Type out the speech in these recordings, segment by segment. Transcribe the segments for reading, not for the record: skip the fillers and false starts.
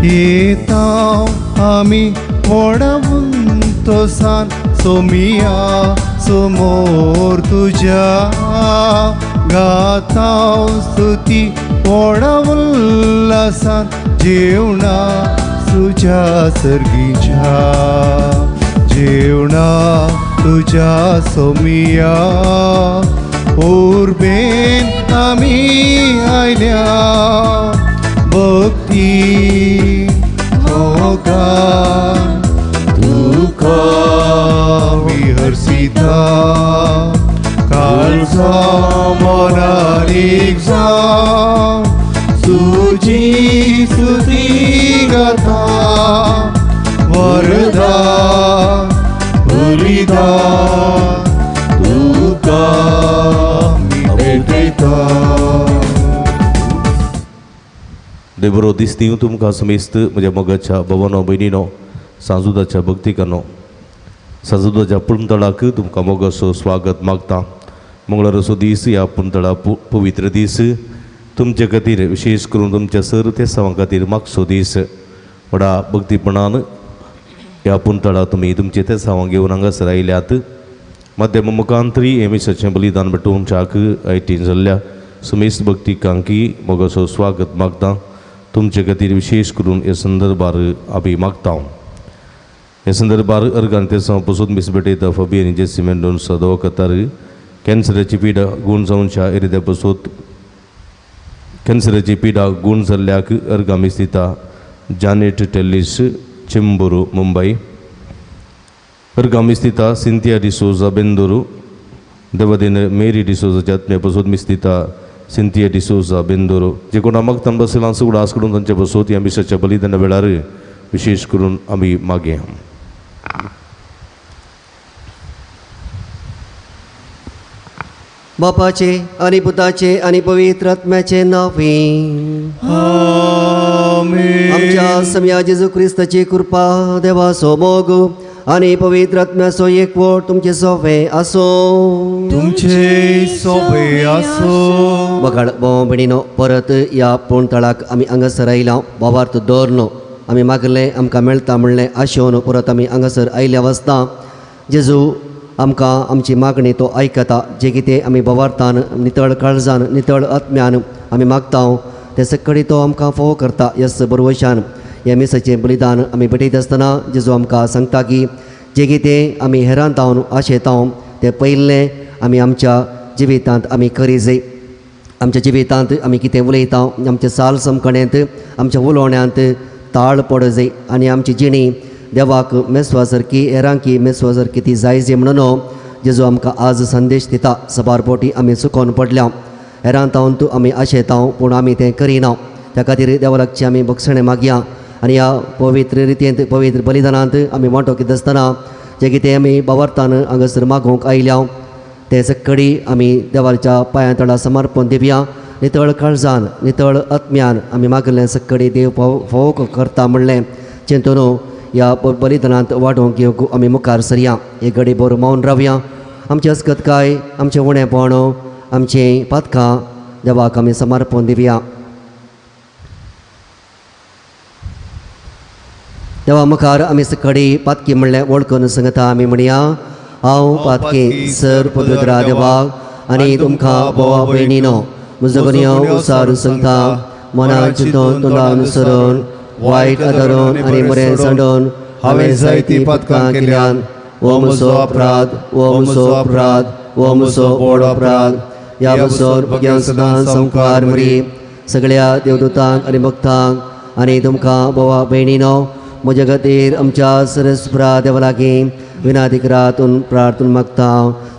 येता आमी व्हडा उंतोसान सोमिया समोर तुज्या गाता स्तुती व्हडा उल्हासान जेवणा तुज्या सर्गीच्या जेवणा तुज्या सोमिया उर्बेन आमी आयल्या भक्ती मोगान तुका आमी हर्षिता काळजा मनाक जावं तुजी स्तुती गाता वरदा बलिदा तुका आमी भेटयता. देव बरो दीस दिवं तुमकां समेस्त म्हज्या मोगाच्या भवनो भयणीनो सांजुदाच्या भक्तिकानो सांजुदाच्या पुणतळाक तुमकां मोगाचो स्वागत मागता. मंगळाराचो दीस ह्या पुणतळा पवित्र दीस तुमचे खातीर विशेष करून तुमच्या सर तेसांवां खातीर मागचो दीस. व्हडा भक्तीपणान ह्या पुणतळा तुमी तुमचे तेसांवां घेवन हांगासर आयल्यात. माध्यम मुखांतरी हे मिसाचें बलिदान भेटोवच्याक आयटीन जाल्ल्या समेस्त भक्तिकांकी मोगाचो स्वागत मागता. तुमचे खातीर विशेष करून हे संदर्भार आमी मागता. हे संदर्भार अर्गान तेसांव पसून मिस भेटयता फबी आनी जेसी मेंडोन्सा दवाखातार कॅन्सराची पिडा गूण जावच्या एरिद्या पसून कॅन्सराची पिडा गूण जाल्ल्याक अर्गां मिस दिता जानेट टेल्लीस चेंबूर मुंबय. अर्गां मिस दिता सिंथिया डिसोजा बेंदुरू देवदेन मेरी डिसोजाच्या आत्म्या पसून मिस दिता सिंथिया डिसोजा बेंदुरू. जे कोणा मागतान बसला उडास करून तांचे बसोत ह्या मिसाच्या बलिदाना वेळार विशेष करून आमी मागया. बापाचे आनी पुताचे आनी पवित्र आत्म्याचे नांवे आमेन. आमच्या सम्या जेजू क्रिस्ताची कृपा देवाचो मोग आनी पवित्र आत्म्याचो एकवट तुमचे सोवे आसूं. तुमचे सोबे आसूं. बघाड भाव भयणीनो परत ह्या पूण तळाक आमी हांगासर आयल्या. बाबार्थ दवरनो आमी मागलें आमकां मेळटा म्हणलें आशेवन परत आमी हांगासर आयल्या वाचता. जेजू आमकां आमची मागणी तो आयकता. जे कितें आमी बवार्थान नितळ काळजान नितळ आत्म्यान आमी मागता ते सगळी तो आमकां फोव करता. यस बरवशान ह्या मिसाचें बलिदान आमी भेटयत आसतना जेजू आमकां सांगता की जे कितें आमी हेरांत जावन आशेता तें पयलें आमी आमच्या जिवितांत आमी करी जाय. आमच्या जिवितांत आमी कितें उलयता आमच्या साल समकणेंत आमच्या उलोवण्यांत ताळ पड जाय आनी आमची जिणी देवाक मेसवा सारकी हेरांकी मेसवा सारकी ती जाय जाय म्हणून जेजू आमकां आज संदेश दिता. सबार पोटी आमी चुकोन पडल्या हेरांत तूं आमी आशेता पूण आमी तें करिना. त्या खातीर देवा लागची आमी बक्षणें मागया आनी ह्या पवित्र रितींत पवित्र बलिदानांत आमी वांटो घेत आसतना जें कितें आमी बावार्थान हांगासर मागूंक आयल्या तें सगळी आमी देवाच्या पांयां तळा समर्पण दिवया. नितळ काळजान नितळ आत्म्यान आमी मागलें सगळी देव फोव करता म्हणलें चिंतून ह्या बलिदानांत वांटोवंक घेवंक आमी मुखार सरया. एक घडी भर मौन रावया. आमची अस्कतकाय आमचें उणेपण आमचीं पातकां देवाक आमी समर्पण दिवया. देवा मुखार आमी सकाळी पातकी म्हणलें वळखून सांगता आमी म्हणया हांव पातकी सर पवित्र देवाक आनी तुमकां भावा भयणीनो म्हजो गुन्यांव उसार सांगता मनान चिंतून तोंडान सरून वायट आदारून आनी बरें सांडून हांवें जायतीं पातकां केल्यान. हो म्हजो अपराध हो म्हजो अपराध हो म्हजो व्हड अपराध. ह्या बसोर भग्यान सदां संकार मरी सगळ्या देवदूतांक आनी भक्तांक आनी तुमकां भावा भयणीनो म्हज्या खातीर आमच्या सरस्प्रा देवा लागीं विनादिक रातून प्रार्थून मागता.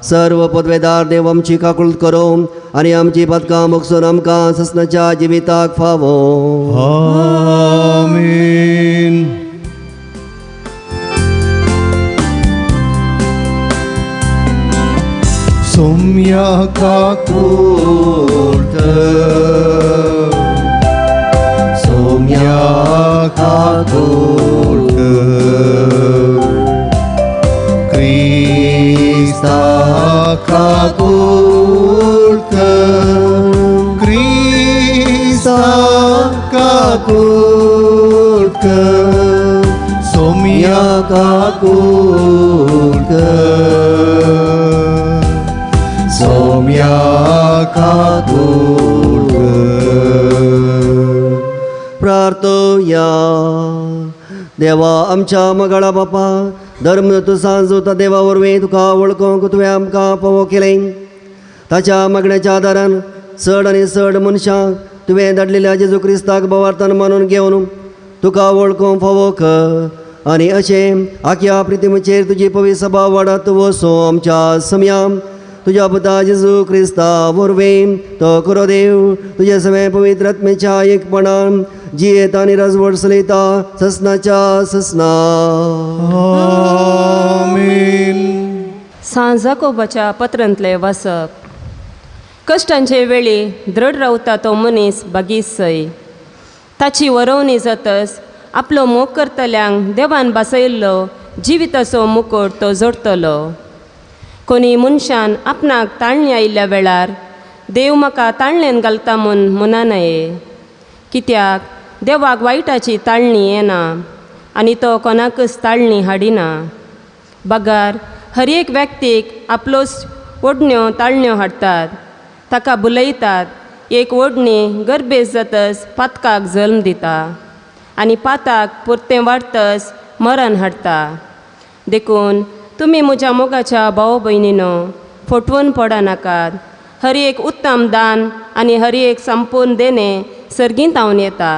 सर्व पदवेदार देव आमची काकूळ करूं आनी आमची पातकां मोगसून आमकां ससनाच्या जिविताक फावो. आमेन. सोम्या काकूळ सोम्या काकूळ क्रिस्ता काकूळ क्रिस्ता काकूळ काकूट कर, सोम्या काकूट कर। प्रार्थया। देवा आमच्या मगळा बापा, धर्म तूं सांजोता देवा वरवीं तुका वळखूंक तुवें आमकां पावो केलें। ताच्या मागण्याच्या आदारान चड आनी चड मनशां तुवें धाडलेल्या जेजू क्रिस्ताक भावार्थान मानून घेवन तुका वळखूंक फावो कर आनी अशें आख्या प्रितीचेर तुजी पवित्र सभा वाडत वचूं आमच्या समयां तुज्या पुता जेजू क्रिस्ता वरवीं तो खरो देव तुजे सगळें पवित्र आत्मेच्या एकपणान जियेता आनी राजवट चलयता ससनाच्या ससना। आमेन। सांत जाकोबाच्या पत्रांतलें वाचप। कश्टांचे वेळी दृढ रावता तो मनीस बागीस सय, ताची वरोवणी जातस आपलो मोग करतल्यांक देवान बासयल्लो जिविताचो मुकोट तो जोडटलो। कोणी मनशान आपणाक ताळणी आयिल्ल्या वेळार देव म्हाका ताळणेन घालता म्हूण म्हणा नये, कित्याक देवाक वायटाची ताळणी येना आनी तो कोणाकच ताळणी हाडिना। बगार हर एक व्यक्तीक आपलोच ओडण्यो ताळण्यो हाडटात, ताका बुलयतात। एक ओडणी गर्भेस जातस पातकाक जल्म दिता आनी पाताक पुरतें वाडतस मरण हाडटा। देखून तुमी म्हज्या मोगाच्या भाव भयणीनो फटवून पडनाकात। हर एक उत्तम दान आनी हर एक संपूर्ण देणें सर्गींत हांवन येता।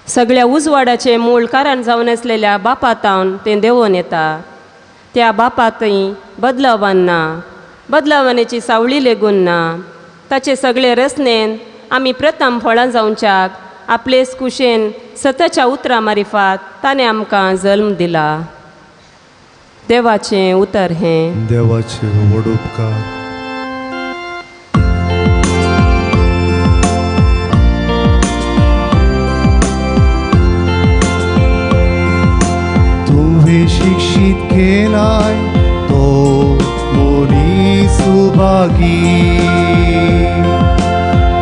सगळ्या उजवाडाचें मूळ कारण जावन आसलेल्या बापातावन तें देंवोन येता। त्या बापातय बदलावान ना, बदलावणेची सावळी लेगून ना। ताचे सगळे रचनेन आमी प्रथम फळां जावच्याक आपलेच कुशेन सताच्या उतरां मारिफात ताणें आमकां जल्म दिला। देवाचें उतर हें। देवाचे व्हड उपकार। तुवें शिक्षीत केलाय तो मनीस सुभागी,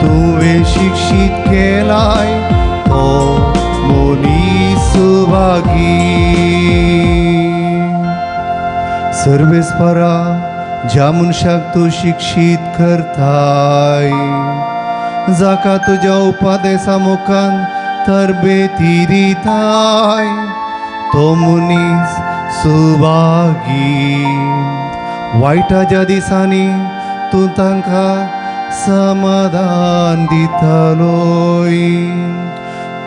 तुवें शिक्षीत केलाय तो मनीस सुभागी। सर्वेस्परा ज्या मनशाक तूं शिक्षीत करताय, जाका तुज्या उपदेसा मुखान तरबेती दिताय, तो मनीस सुभागी। वायटाच्या दिसांनी तूं तांकां समाधान दितलोय।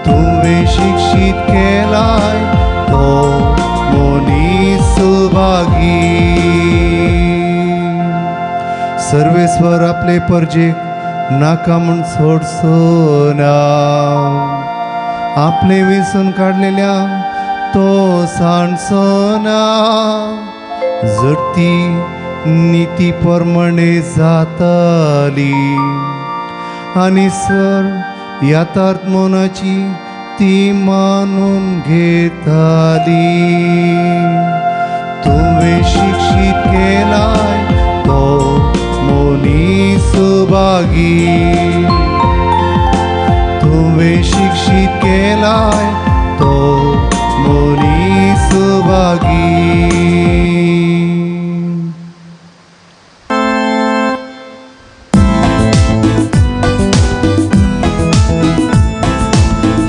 तुवें शिक्षीत केलाय तो मनीस सुभागी। सर्वेस्वर आपले परजेक नाका म्हूण सोडचो ना, आपले विसून काडलेल्या तो सांडचो ना। जर ती निती प्रमाणे जातली आनी सर यथार्थ मनाची ती मानून घेताली। तुवें शिक्षीत केलाय तो मनीस सुभागी, तुवें शिक्षीत केलाय तो मनीस Subhagi.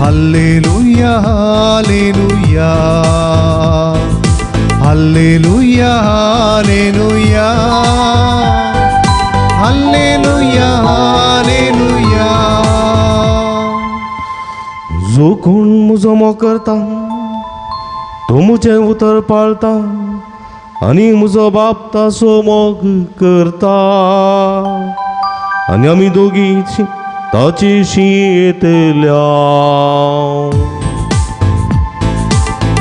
Hallelujah, hallelujah, hallelujah, hallelujah, hallelujah, hallelujah. जो कोण म्हजो मोग करता तो म्हजें उतर पाळता आनी म्हजो बाप ताचो मोग करता आनी आमी दोगी ताची येतल्या।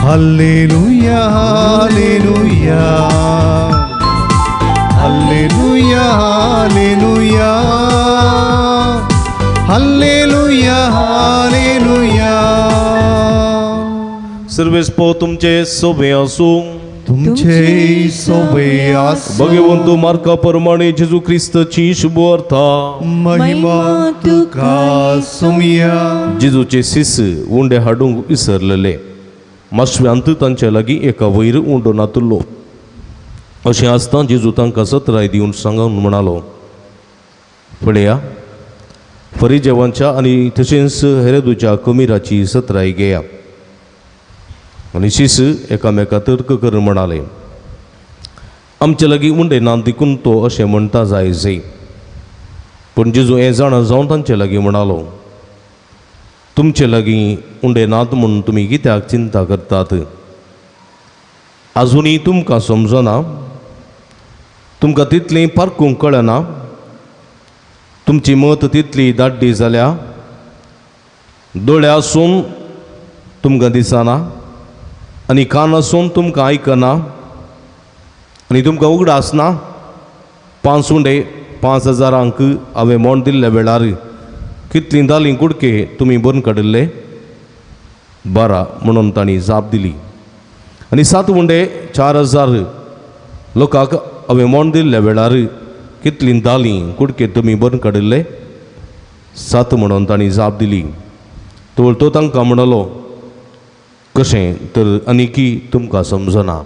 Hallelujah, hallelujah, hallelujah, hallelujah, hallelujah, hallelujah. सर्वेस्पो तुमचे सोबे आसूं, तुमचे सोबे आसूं। भगवंत मार्का प्रमाणे जेजू क्रिस्ताची शुभवार्ता। महिमा तुका सोम्या। जेजूचे शिस उंडे हाडूंक विसरलेले। मासव्यांत तांचे लागीं एका वयर उंडो नातुल्लो. अशें आसतना जेजू तांकां सतराय दिवन सांगून म्हणालो, पळया फरिजेवांच्या आनी तशेंच हेरोदूच्या कमिराची सतराय घेया. आनी शीस एकामेका तर्क करून म्हणाले, आमचे लागीं उंडे ना देखून तो अशें म्हणटा जाय जय. पूण जेजू हें जाणा जावन तांचे लागीं म्हणालो, तुमचे लागीं उंडे नात म्हूण तुमी कित्याक चिंता करतात? आजुनूय तुमकां समजना? तुमकां तितलें पारखूंक कळना? तुमची मत तितली दाड्डी जाल्या? दोळे आसून तुमकां दिसना आनी कान आसून तुमकां आयकना आनी तुमकां उगडास ना? 5 उंडे 5000 हांवें मोण दिल्ल्या वेळार कितलीं दालीं कुडके तुमी भरून काडिल्ले? 12 म्हणून तांणी जाप दिली. आनी 7 उंडे 4000 लोकांक हांवें मोण दिल्ल्या वेळार कितलीं दालीं कुडके तुमी भरून काडिल्ले? 7 म्हणून तांणी जाप दिली. तो तांकां म्हणलो, कशें तर आनीकी तुमकां समजना?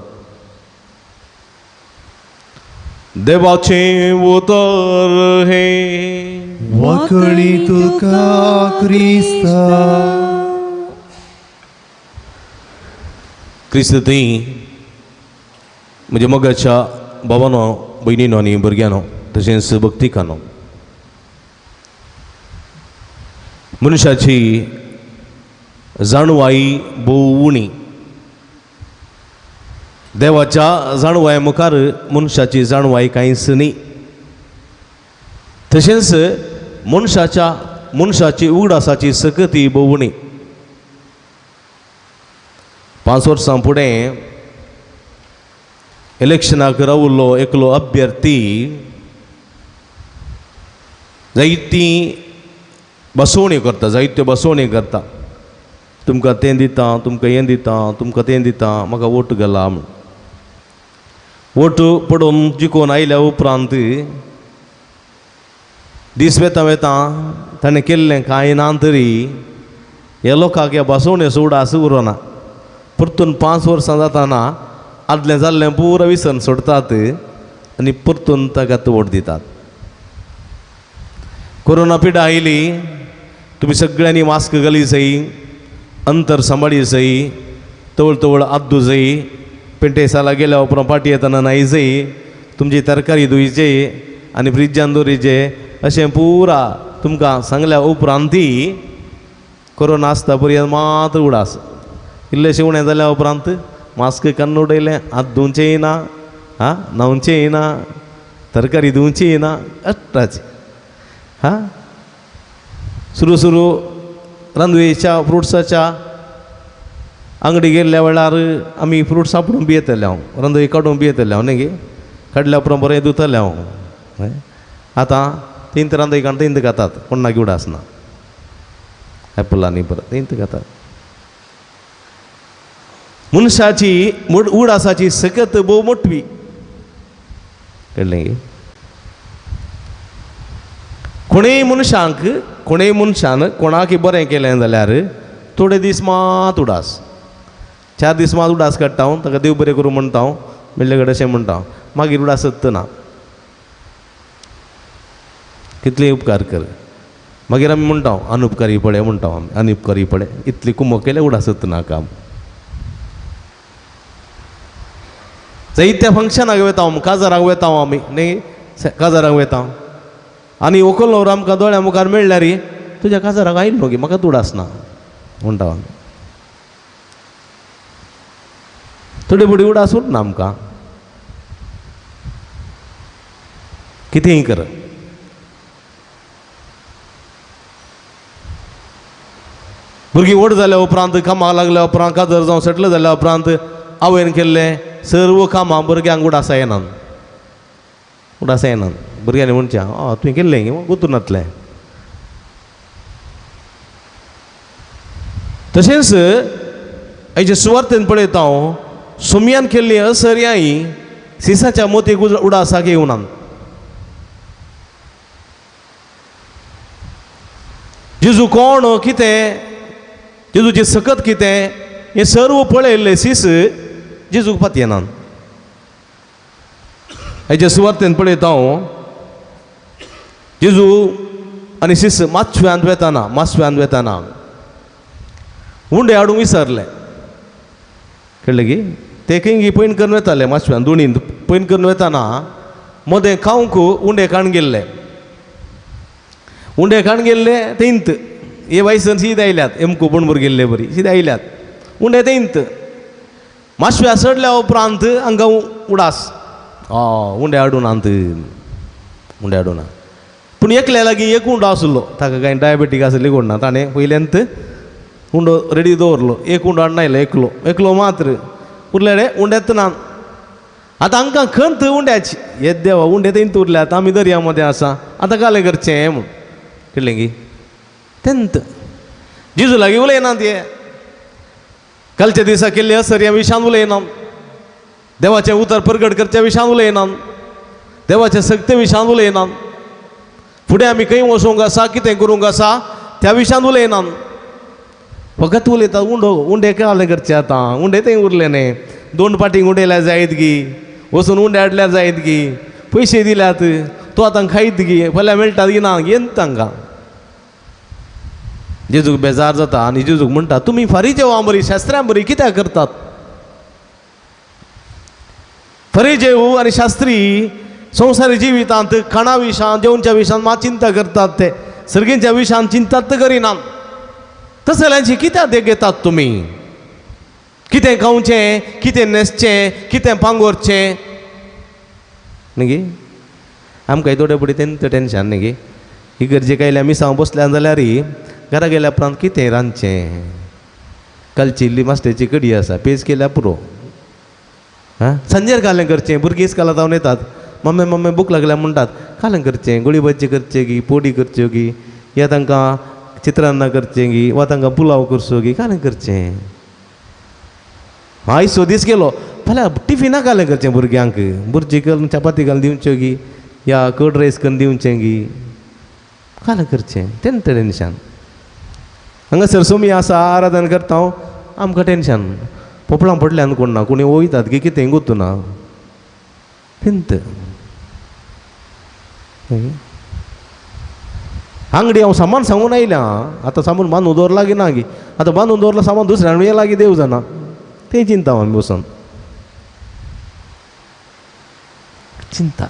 देवाचें उतर हें. वाकणी तुका क्रिस्ता. क्रिस्त थंय म्हज्या मोगाच्या भावानो, भयणीनो आनी भुरग्यांनो, तशेंच भक्तिकानो, मनशाची जाणवाय भोव उणी. देवाच्या जाणवाय मुखार मनशाची जाणवाय कांयच न्ही. तशेंच मनशाची उगडासाची सकती भोव उणी. 5 वर्सां फुडें इलेक्शनाक रावल्लो एकलो अभ्यर्थी जायती बसवण्यो करता, जायत्यो बसवण्यो करता. तुमकां तें दिता, तुमकां हें दिता, तुमकां तें दिता, म्हाका वोट घाला म्हूण. वोट पडून जिखून आयल्या उपरांत दीस वेता वेता ताणें केल्लें कांय ना तरी ह्या लोकांक ह्या बसवण्यो उडास उरना. परतून 5 वर्सां जाताना आदलें जाल्लें पुरो विसरून सोडटात आनी परतून ताका वोट दितात. कोरोना पिडा आयली, तुमी सगळ्यांनी मास्क घाली जाय, अंतर सांबाळी जाय, तवळ तवळ आद्दू जाय, पेंटेसाला गेल्या उपरांत पाटी येतना न्हाय जाय, तुमची तरकारी धुयचे आनी फ्रिजान दवरीचे, अशें पुरा तुमकां सांगल्या उपरांती कोरोना आसता पर्यंत मात उडास. इल्लेशें उणें जाल्या उपरांत मास्क काडून उडयलें, हात धुवचेय ना, आं न्हांवचेय ना, तरकारी धुवचीय ना, अट्टाची. हां सुरू सुरू रांदवेच्या फ्रुट्साच्या आंगडी गेल्ल्या वेळार आमी फ्रूट सापडून पियेतले हांव, रांदवी काडून पियेतले हांव न्ही गे, काडल्या उपरांत बरें धुतलें हांव. आतां तीन रांदवी काडून तीन खातात, कोणाक उडास ना. एपलांनी परत तीन खातात. मनशाची उडासाची सकत भोव मोटवी. कळ्ळें गे? कोणूय मनशांक, कोणूय मनशान कोणाकय बरें केलें जाल्यार थोडे दीस मात उडास, 4 दीस मात उडास काडटा हांव, ताका देव बरें करूं म्हणटा हांव, मेळ्ळे कडेन अशें म्हणटा हांव, मागीर उडास ना. कितले उपकार कर, मागीर आमी म्हणटा अनुपकारी पळय म्हणटा आमी, अनुपकारी पळय, इतली कुमक केल्या उडास ना काम. जायत्या फंक्शनाक वता हांव, काजाराक वता हांव आमी न्ही, काजाराक वता आनी व्हंकल न्हवरो आमकां दोळ्या मुखार मेळ्ळ्यार तुज्या काजाराक आयलो गे, म्हाका उडास ना म्हणटा आमी. थोडी फुडें उडास उरना आमकां. कितेंय कर. भुरगीं व्हड जाल्या उपरांत, कामाक लागल्या उपरांत, काजार जावं सेटल जाल्या उपरांत आवयन केल्लें सर्व कामां भुरग्यांक उडासा येनात, उडासा येनात. भुरग्यांनी म्हणचें, आं तुवें केल्लें गुतून नातलें. तशेंच आयचे सुवार्थेन पळयता हांव, सोमयान केल्ली असर्याई सिसाच्या मोतीक उडासाक येवनात. जेजू कोण कितें, जेजूची सकत कितें, हें सर्व पळयल्लें सीस जेजूक पातयेनात. हेजे सुवातेन पळयता हांव जेजू आनी सीस माचव्यांत वेताना, माचव्यांत वेताना उंडे हाडूंक विसरले. कळ्ळें की ते खंय पयण करून वेताले माचव्यान दोणींत पयण करून वेताना मदें खावंक उंडे काण गेल्ले, उंडे काण गेल्ले तेंत हे वयसन शीत आयल्यात एमको पणबूर गेल्ले बरी शीत आयल्यात उंडे तेंत माशव्या चडल्या उपरांत हांगा उडास उंडे हाडून आंत उंडे हाडून. पूण एकल्या लागीं एक उंडो आसलो, ताका कांय डायबेटीक आसली कोण ना, ताणें पयल्यांत उंडो रेडी दवरलो, एक उंडो हाडून आयलो एकलो एकलो मात्र उरले उंडेत ना. आतां हांकां खंत उंड्याची, येत देवा उंडे तेंत उरल्यात, आमी दर्या मदें आसा, आतां कालें करचें म्हूण. कळ्ळें की तेंत जेजू लागीं उलयनात हे कालच्या दिसा केल्ले असर ह्या विशान उलयना, देवाचें उतर परगट करच्या विशान उलयना, देवाचे सक्ते विशान उलयना, फुडें आमी खंय वचूंक आसा कितें करूंक आसा त्या विशान उलयना, फकत उलयता उंडो उंडे कालें करचें आतां उंडे थंय उरले न्ही, दोन पाटी उडयल्यार जायत गी, वचून उंडे हाडल्यार जायत गी, पयशे दिल्यात तो आतां खायत गी, फाल्यां मेळटात गी ना येत तांकां. जेजूक बेजार जाता आनी जेजूक म्हणटा तुमी फारीजेवां बरी शास्त्र्यां बरी कित्याक करतात? फरिजेव आनी शास्त्री संवसारी जिवितांत खाणा विशांत जेवणच्या विशांत मात चिंता करतात, ते सर्गींच्या विशांत चिंतात करिनात. तसल्यांची कित्याक देख घेतात तुमी? कितें खावचें, कितें न्हेसचें, कितें पांगोरचें न्ही गी? आमकां थोडे फुडें तेंच टेंशन न्ही गी, इगर्जेक आयल्या मिसांव बसल्या जाल्यार घरा गेल्या उपरांत कितें रांदचें, कालची इल्ली मास्टेची कडी आसा पेज केल्या पुरो, आं सांजेर कालें करचें, भुरगीं इस्कोला जावन येतात मम्मी मम्मी भूक लागल्या म्हणटात, कालें करचें, गोळी भाजी करचें गी, पोडी करच्यो गी, या तांकां चित्रान्ना करचें गी, वा तांकां पुलाव करचो गी, कालें करचें. आयज सो दीस गेलो फाल्यां टिफिना कालें करचें भुरग्यांक, भुरजी करून चपाती घालून दिवच्यो गी, या कर्ड रायस करून दिवचें गी, कालें करचें तें टेंशन. हांगासर सोमी आसा आराधन करता हांव, आमकां टेंशन पोपळां पडल्यान कोण ना, कोणी वयतात गी कितें गुतू ना तेंत. आंगडी हांव सामान सांगून आयल्या, आतां सामान बांदून दवरला की ना गी, आतां बांदून दवरला सामान दुसऱ्यान लागीं देव जाणा, तें चिंता आमी बसून चिंता.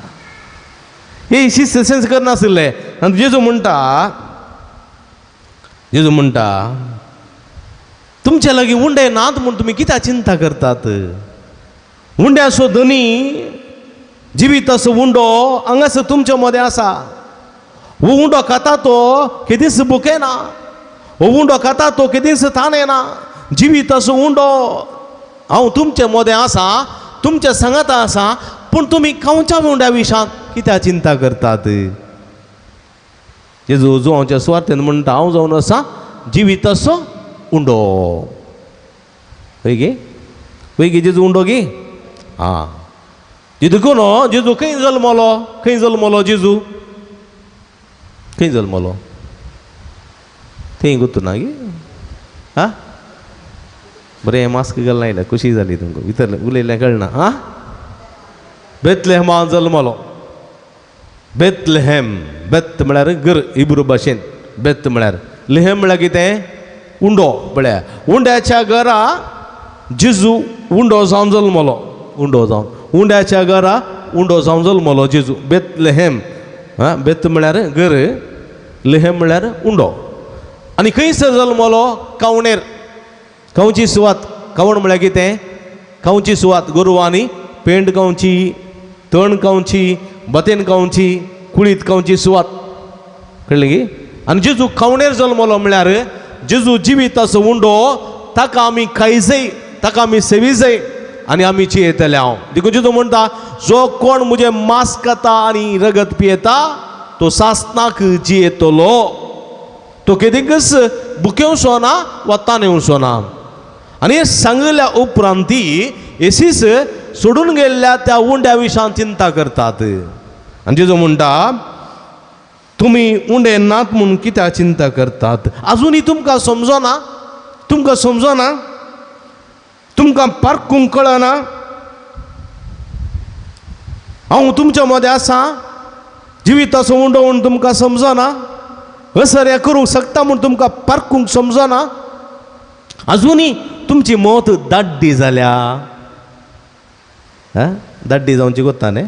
हे शिस्त सेन्स करनाशिल्ले. आनी जेजू म्हणटा, जेजू म्हणटा तुमच्या लागीं उंडे नात म्हूण तुमी कित्याक चिंता करतात? उंड्याचो धनी जिवीताचो उंडो हांगासर तुमच्या मदें आसा. हो उंडो खाता तो केदींच भुकेना, हो उंडो खाता तो केदींच ताण येना. जिवीताचो उंडो हांव तुमच्या मदें आसा, तुमच्या सांगाता आसा, पूण तुमी खावच्या उंड्या विशांत कित्याक चिंता करतात? जेजू जुवांच्या सुवातेन म्हणटा हांव जावन आसा जिवीताचो उंडो. हय गे, हय गे जेजू उंडो गी? आं देखून जेजू खंय जल्मलो, खंय जल्मलो जेजू, खंय जल्मलो थंय गुत्तू ना गी? आं बरें मास्क घालून आयल्या खुशी जाली तुमकां, भितर उलयलें कळना. आं बेतलेहमान जल्मलो. बेतलेहेम, बेत म्हळ्यार गर हिब्रू भाशेन बेत म्हळ्यार, लेहेम म्हळ्यार कितें? उंडो. पळया उंड्याच्या घरा जेजू उंडो जावन जल्मलो, उंडो जावन उंड्याच्या घरा उंडो जावन जल्मलो जेजू. बेतलेहेम, आं बेत म्हळ्यार घर, लेहेम म्हळ्यार उंडो. आनी खंयसर जल्मलो? कावणेर. खावची सुवात, कावण म्हळ्यार कितें? खावची सुवात, गोरवांनी पेंड खावची, तण खावची, बतेन खावची, कुळीत खावची सुवात. कळ्ळें गी? आनी जेजू खावणेर जल्मलो म्हळ्यार जेजू जिविताचो उंडो, ताका आमी खायजय, ताका आमी सेविजय आनी आमी जियेतले हांव. देखून जेजू म्हणटा जो कोण म्हजें मांस खाता आनी रगत पियेता तो सासणाक जियेतलो, तो केदींकच भुकेवचो ना वा ताणेवचो ना. आनी हें सांगल्या उपरांत येसीस सोडून गेल्ल्या त्या उंड्या विशांत चिंता करतात. आनी जेजू म्हणटा तुमी उंडे नात म्हूण कित्याक चिंता करतात? आजुनूय तुमकां समजना, तुमकां समजना? तुमकां पारखूंक कळना? हांव तुमच्या मदें आसा, जिविताचो उंडो म्हूण तुमकां समजना, असर हें करूंक शकता म्हूण तुमकां पारखूंक समजना? अजुनूय तुमची मत दाड्डी जाल्या. आं, दाड्डी जावची कोत्ता न्ही?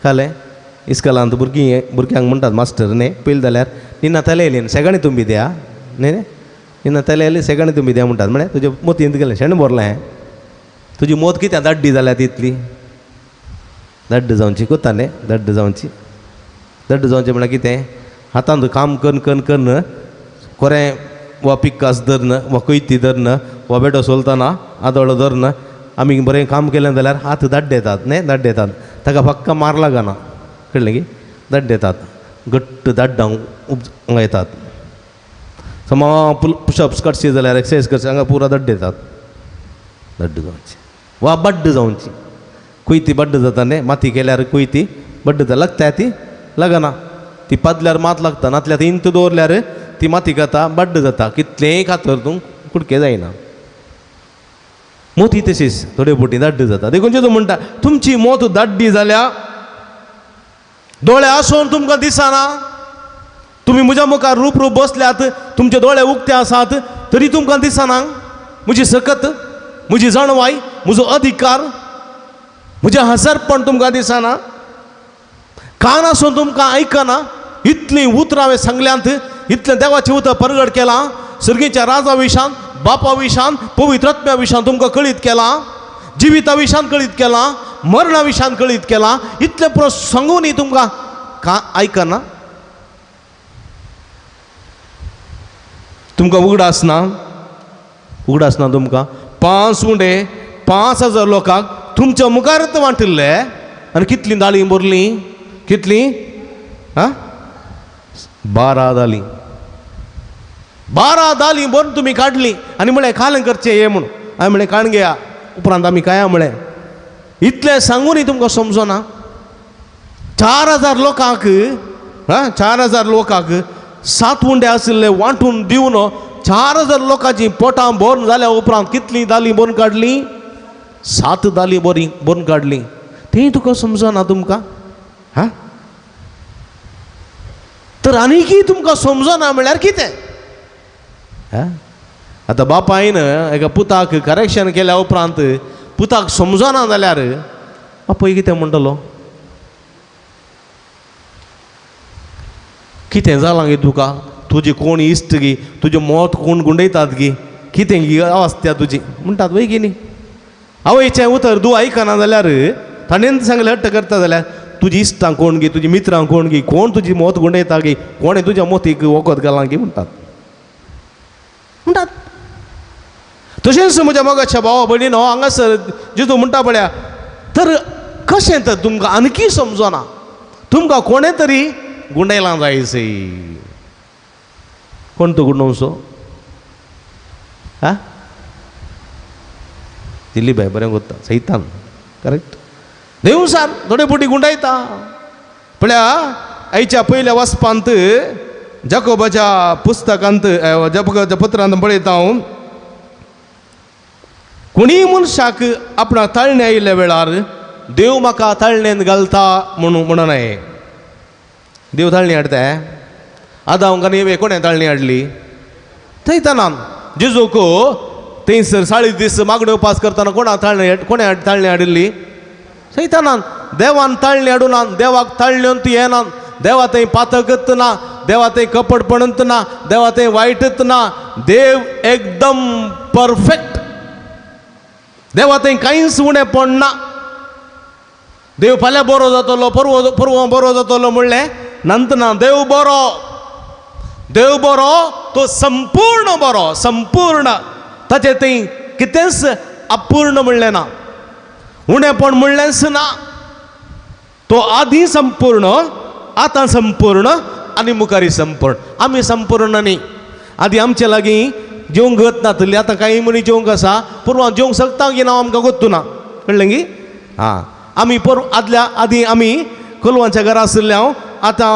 खालें इस्कॉलांत भुरगीं भुरग्यांक म्हणटात मास्टर न्ही, पयलीं जाल्यार निन्ना तलेली शेगणी तुंबी द्या न्ही, निन्ना तलेली शेगणी तुंबी द्या म्हणटात. म्हळ्यार तुजे मोतींत गेलें शेण भरलें हें, तुजी मोत कित्याक दाड्डी जाल्या तितली? दाड्ड जावची कोत्ता न्ही, दाड्ड जावची. दाड्ड जावचें म्हळ्यार कितें? हातांत काम कन्न कन्न कन्न कोरें वा पिक्कास धरन वा कोयती धरन वा बेटो सोलतना आदोळो धरन आमी बरें काम केलें जाल्यार हात दाड्डे येतात न्ही, दाड्डे येतात. ताका फक्त मार लागना, कळ्ळें की? दाड्डे येतात, घट्ट दाड्डां हांगा येतात. समा पुशअप्स काडशी जाल्यार एक्सरसायज करची हांगा पुरा दाड्डे येतात. दाड्ड जावची वा बड्ड जावची. कोयती बड्ड जाता न्ही, माती केल्यार कोयती बड्ड जाता, लागता ती लागना, ती पादल्यार मात लागता, नातल्यार ती इंत दवरल्यार ती माती खाता बड्ड जाता, कितलेंय कातर तूं कुडके जायना. मोती तशीच थोडे बोटी दाड्ड जाता. देखून जेजू म्हणटा तुमची मोत दाड्डी जाल्या, दोळे आसून तुमकां दिसना, तुमी म्हज्या मुखार रूप रूप बसल्यात, तुमचे दोळे उक्ते आसात तरी तुमकां दिसना म्हजी सकत, म्हजी जाणवाय, म्हजो अधिकार, म्हजें हजारपण तुमकां दिसना. कान आसून तुमकां आयकना. इतलीं उतरां हांवें सांगल्यांत, इतलें देवाचें उतर परगट केलां, सर्गीच्या राजा विशान, बापा विशान, पवित्र आत्म्या विशान तुमकां कळीत केलां, जिविता विशान कळीत केलां, मरणा विशान कळीत केलां. इतलें पुरो सांगूनय तुमकां का आयकना? तुमकां उगडास ना? उगडास ना तुमकां? 5 उंडे 5000 लोकांक तुमच्या मुखारच वांटिल्ले आनी कितलीं दाळीं भरलीं? कितलीं? आं, 12 दालीं. 12 दालीं भरून तुमी काडलीं आनी म्हळें खालें करचें हें म्हूण. हांवें म्हळें काण घेया, उपरांत आमी काया म्हळें. इतलें सांगूनय तुमकां समजना? 4000 लोकांक, आं, 4000 लोकांक 7 उंडे आशिल्ले वांटून दिवन 4000 लोकांची पोटां भरून जाल्या उपरांत कितलीं दालीं भरून काडलीं? 7 दालीं बरी भरून काडलीं. तें तुका समजना तुमकां? हा, तर आनीकय तुमकां समजना म्हळ्यार कितें? हा, आतां बापायन एका पुताक करेक्शन केल्या उपरांत पुताक समजना जाल्यार बापूय कितें म्हणटलो? कितें जालां गे तुका? तुजी कोण इश्ट गी, तुजें मत कोण गुंडयतात गी, कितें गी अवस्था तुजी म्हणटात वय की न्ही? आवयचें उतर तूं आयकना जाल्यार ताणें सांगलें हट्ट करता जाल्यार तुजी इश्टां कोण गी, तुजी मित्रां कोण गी, कोण तुजी मत गुंडयता गी, कोणें तुज्या मोतीक वखद घालां गी म्हणटात म्हणटात. तशेंच म्हज्या मोगाच्या भावा भयणीनो, हांगासर जेजू म्हणटा पळया, तर कशें तर तुमकां आनीकय समजना? तुमकां कोणें तरी गुंडयलां जायसे. कोण तो गुंडोवचो? आं, दिल्ली बाय बरें कोत्ता सैतान, करेक्ट. देवसार थोडे बोटी गुंडायता पळया. आयच्या पयल्या वाचपांत जाकोबाच्या पुस्तकांत, जाकोबाच्या पत्रांत पळयता हांव, कोणीय मनशाक आपणा ताळणे आयिल्ल्या वेळार देव म्हाका ताळणेन घालता म्हणून म्हणनाय. देव ताळणी हाडटा? आदांव आनी कोणें ताळणी हाडली? थंयतानान जेजूक थंयसर 40 दीस मागण्यो उपास करतना कोणा ताळणे, कोणें ताळणी हाडिल्ली? सैतानान. देवान ताळणी हाडूना, देवाक ताळण्योन ती येना, देवा थंय पातकत ना, देवा थंय कपटपणत ना, देवा थंय वायटत ना, देव एकदम परफेक्ट, देवा थंय कांयच उणेपण ना. देव फाल्यां बरो जातलो, परवो परवो बरो जातलो म्हणलें नंतर ना. देव बरो, देव बरो, तो संपूर्ण बरो, संपूर्ण. ताचें थंय कितेंच अपूर्ण म्हणलें ना, उणेपण म्हणलेंच ना. तो आदी संपूर्ण, आतां संपूर्ण आनी मुखारी संपूर्ण. आमी संपूर्ण न्ही. आदी आमचे लागीं जेवंक गत नातली, आतां कांय मनीस जेवंक आसा, पूर्व जेवंक शकता की ना आमकां गोत्तू ना, कळ्ळें की? आं, आमी पोर आदल्या आदीं आमी कोलवांच्या घरा आशिल्ले हांव, आतां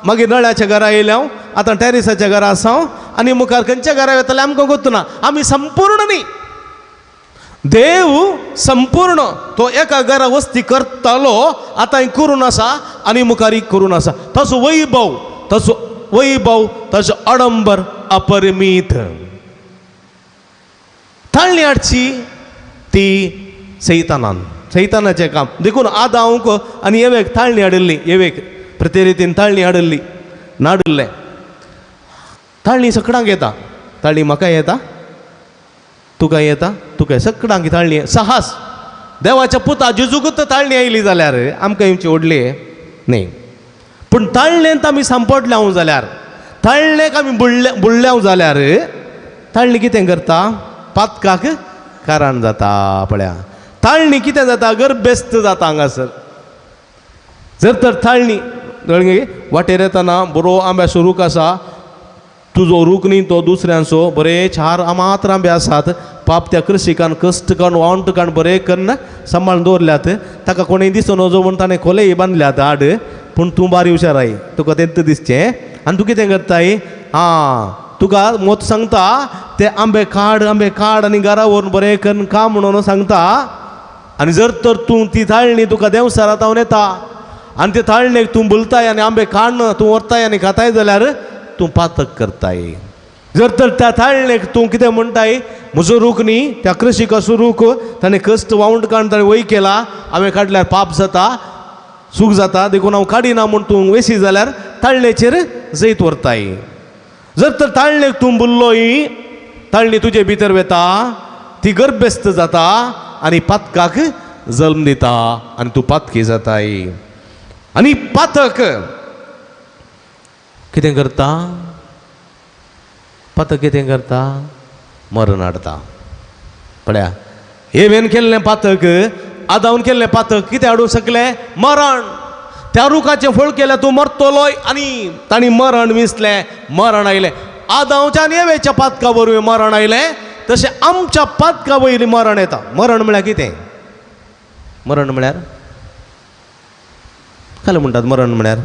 मागीर नळ्याच्या घरा येयले हांव, आतां टॅरिसाच्या घरा आसा हांव, आनी मुखार खंयच्या घरा वतले आमकां गोत्तू ना. आमी संपूर्ण न्ही. देव संपूर्ण तो एका घरा वस्ती करतालो, आतां करून आसा आनी मुखार करून आसा. ताचो वैभव, ताचो वैभव, ताचो आडंबर अपरिमीत. ताळणी हाडची ती सैतानान, सैतानाचें काम. देखून आदांक आनी एवेक ताळणी हाडिल्ली, एवेक प्रतिरितीन ताळणी हाडिल्ली, नाडिल्लें. ताळणी सगळ्यांक येता, ताळणी म्हाका येता, तुका येता, तुका सगळ्यांक ताळणी. साहस देवाच्या पुता जेजूकूच ताळणी आयली जाल्यार आमकां येवची व्हडली न्ही. पूण ताळणेंत आमी सांपडल्या जाल्यार, ताळणेक आमी बुडल्या जाल्यार ताळणी कितें करता? पातकाक कारण जाता. पळया ताळणी कितें जाता? गर्भेस्त जाता हांगासर. जर तर ताळणी वाटेर येतना बरो आंब्याचो रूख आसा, तुजो रूख न्ही तो दुसऱ्यांचो, बरे चार मात्र आंबे आसात, पाप त्या कृशिकान कश्ट काडून वावंट काडून बरे कन्न सांबाळून दवरल्यात, ताका कोणूय दिसून वचो म्हूण ताणें खोलेय बांदल्यात आड. पूण तूं बारी हुशाराय, तुका तेंच दिसचें आनी तूं कितें करताय? आं तुका मोत सांगता ते आंबे काड, आंबे काड आनी घरा व्हरून बरें करून का म्हणून सांगता. आनी जर तर तूं ती ताळणी तुका देंवसारात हांव येता आनी ते ताळणेक तूं बुलताय आनी आंबे काडून तूं व्हरताय आनी खाताय जाल्यार तूं पातक करताय. जर तर त्या ताळणेक तूं कितें म्हणटाय, म्हजो रूख न्ही त्या कृशिकाचो रूख, ताणें कश्ट वावंट काडून ताणें वय केला, हांवें काडल्यार पाप जाता, सूख जाता, देखून हांव काडिना म्हूण तूं वेसी जाल्यार ताळणेचेर जैत व्हरताय. जर तर ताळणेक तूं बुल्लोय, ताळणी तुजे भितर वता, ती गर्भेस्त जाता आनी पातकाक जल्म दिता आनी तूं पातकी जाताय. आनी पातक कितें करता? पातक कितें करता? मरण हाडता. पळया एवेन केल्लें पातक, आदावन केल्लें पातक कितें हाडूंक शकलें? मरण. त्या रुखाचें फळ केल्यार तूं मरतलोय आनी तांणी मरण विसलें, मरण आयलें. आदांवच्या आनी एवेच्या पातका वरवीं मरण आयलें, तशें आमच्या पातका वयलीं मरण येता. मरण म्हळ्यार कितें? मरण म्हळ्यार काय म्हणटात? मरण म्हळ्यार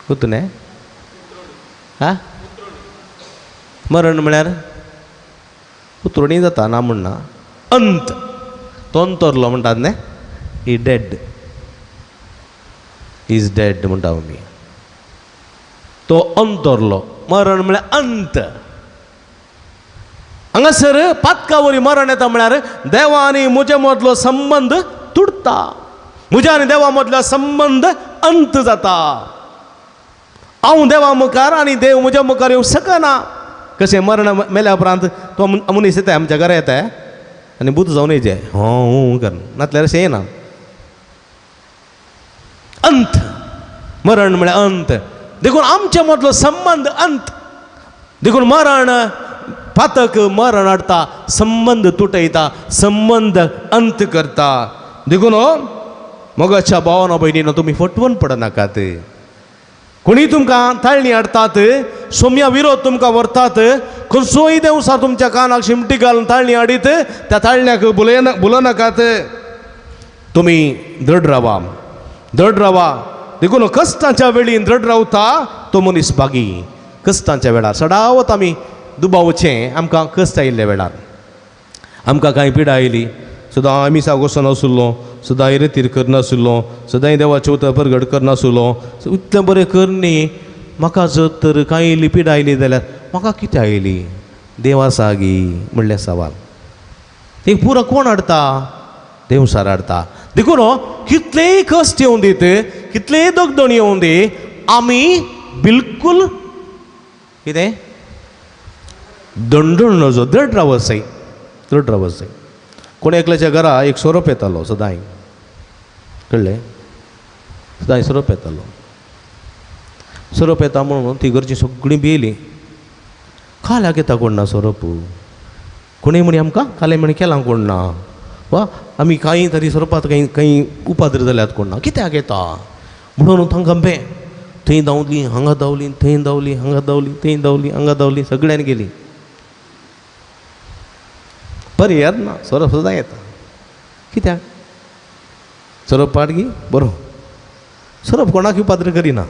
कुतून हा मरण म्हळ्यार उतरणी जाता ना म्हणना, अंत, तो अंतरलो म्हणटात न्ही, ही डेड, is dead म्हणटा आमी, तो अंतरलो. मरण म्हळ्यार अंत. हांगासर पातका वरी मरण येता म्हळ्यार देवा आनी म्हजे मदलो संबंद तुटता, म्हज्या आनी देवा मदलो संबंद अंत जाता. हांव देवा मुखार आनी देव म्हज्या मुखार येवंक शकना. कशें मरण मेल्या उपरांत तो मनीस येता आमच्या घरा येता आनी भूत जावन येयचें हो कर, नातल्यार अशें येना. अंत, मरण म्हळ्यार अंत. देखून आमच्या मदलो संबंद अंत. देखून मरण, पातक मरण हाडटा, संबंद तुटयता, संबंद अंत करता. देखून मोगाच्या भावानो भयणीनो तुमी फटवून पडनाकात. कोणी तुमकां ताळणी हाडटात, सोम्या विरोध तुमकां व्हरतात, खंयचोय देवसार तुमच्या कानाक शिमटी घालून ताळणी हाडीत, त्या ताळण्याक बुलयनाकात. तुमी दृढ रावा, दृढ रावा. देखून कश्टांच्या वेळी दृढ रावता तो मनीस भागी. कश्टांच्या वेळार सदांच आमी दुबावचें, आमकां कश्ट आयिल्ल्या वेळार, आमकां कांय पिडा आयली, सदां आमी सागोसन आशिल्लो, सदांय रेतीर करनाशिल्लो, सदांय देवाचें उतर परगट करनाशिल्लो, इतलें बरें कर न्ही, म्हाका जर तर कांय इल्ली पिडा आयली जाल्यार म्हाका कितें आयली? देव आसा गी म्हणलें सवाल. एक पुरो कोण हाडटा? देवसार हाडटा. देखून कितलेय कश्ट येवं दीत, कितलेय दगदण येवं दी, आमी बिलकूल कितें दंडून नजो, दृढ रावत जाय, दृढ रावत जाय. कोण एकल्याच्या घरा एक सोरोप येतालो सदांय, कळ्ळें? सदांय सोरोप येतालो. सोरोप येता म्हणून ती घरचीं सगळीं भियेलीं. खाल्याक येता कोण ना सोरोप, कोणूय म्हणी आमकां खालें म्हणी केलां कोण ना, वा आमी कांय तरी सोरोपात कांय कांय उपाद्र जाल्यात कोण ना, कित्याक येता म्हणून तांकां बें थंय धांवली, हांगा धांवली, थंय धांवली, हांगा धांवली, थंय धांवली, हांगा धांवली, सगळ्यांनी गेली. बरें येत ना सोरोप सुद्दां येता. कित्याक सोरोप पाडगी बरो सोरोप कोणाक उपाद्र करिना,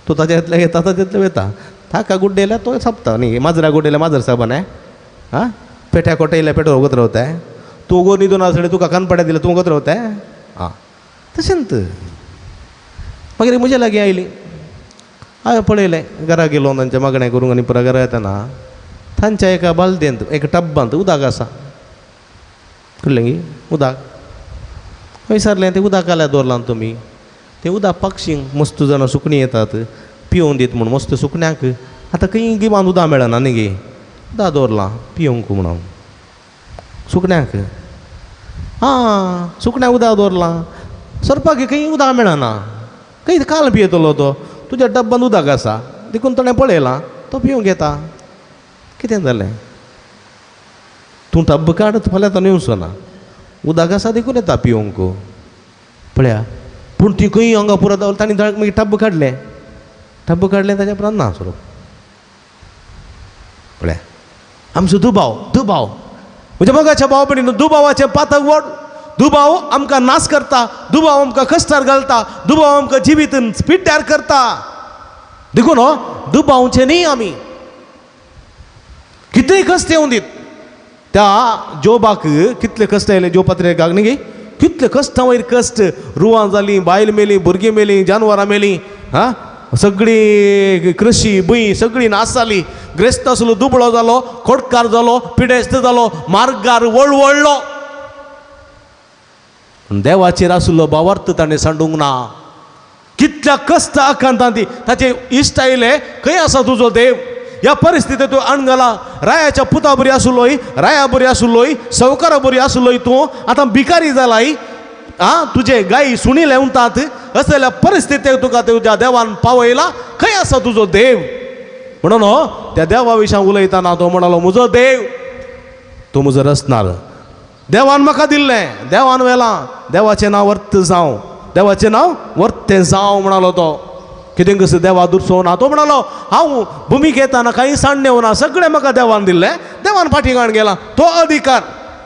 तो ताज्या येता, ताज्यांतले वता. ताका गुड्डेल्या तो सोंपता न्ही, माजरा गुड्डेल्या माजर साबण आं पेट्या कोटयल्या पेटो वगत रावताय, तूं ओगो न्हिदून आसले तुका कानपड्या दिले तूं वगत रावताय. आं तशेंच मागीर म्हज्या लागीं आयली, हांवें पळयलें घरा गेलो तांच्या मागणें करूंक आनी पुरा घरा येतना तांच्या एका बालदेंत एका टब्बांत उदक आसा, कळ्ळें गी उदक. विचारलें तें उदक घाल्यार दवरलां तुमी, तें उदक पक्षींक मस्त जाणां सुकणीं येतात पिवोवन दीत म्हूण मस्त सुकण्यांक आतां खंय गिमान उदक मेळना न्ही गे, उदक दवरलां पिवंक म्हणून सुकण्यांक. आं सुकण्यांक उदक दवरलां, सोरपाक खंय उदक मेळना, खंय काल पियेतलो तो, तुज्या डब्बान उदक आसा देखून ताणें पळयलां तो पिवंक येता. कितें जालें तूं टब्ब काड फाल्यां तो येवचो ना, उदक आसा देखून येता पिवंक पळया. पूण ती खंय हांगा पुरो दावल तांणी मागीर टब्ब काडलें, टब्ब काडलें ताच्या उपरांत ना सोरोप. पळया आमचो दुबाव, दुबाव म्हज्या मोगाच्या भाव भयणीनो, दुबावाचें पातक व्हड. दुबाव आमकां नाश करता, दुबाव आमकां कश्टार घालता, दुबाव आमकां जिवीत पिड्ड्यार करता. देखून हो दुबावचें न्ही आमी, कितेंय कश्ट येवं दीत. त्या जोबाक कितले कश्ट आयले, जोब पत्रिकाक न्ही गे, कितले कश्टां वयर कश्ट, रुवां जालीं, बायल मेली, भुरगीं मेलीं, जानवरां मेलीं, हां सगळी कृशी भूंय सगळी नाश जाली. ग्रेस्त आसलो दुबळो जालो, खोटकार जालो, पिडेस्त जालो, मार्गार वळवळ्ळो. देवाचेर आसलो भावार्थ ताणें सांडूंक ना. कितल्या कश्ट आकांतान ती ताचे इश्ट आयले, खंय आसा तुजो देव, ह्या परिस्थितींत तूं अणगला, रायाच्या पुता बरी आसलोय, राया बरी आसलोय, सवकारा बरी आसलोय, तूं आतां भिकारी जालाय, आं तुजे गायी सुणी लेवतात, असल्या परिस्थितीक तुका तुज्या देवान पावयला, खंय आसा तुजो देव म्हणून हो त्या देवा विशीं उलयतना तो म्हणालो म्हजो देव तूं म्हजो रचणार, देवान म्हाका दिल्लें, देवान व्हेलां, देवाचें नांव वर्त जावं, देवाचें नांव वर्तें जावं म्हणालो तो. कितें कसो देवा दुरसो ना, तो म्हणालो हांव भुमीक येताना कांय सांडणें ना, सगळें म्हाका देवान दिल्लें, देवान फाटीं काडून गेलां, तो अधिकार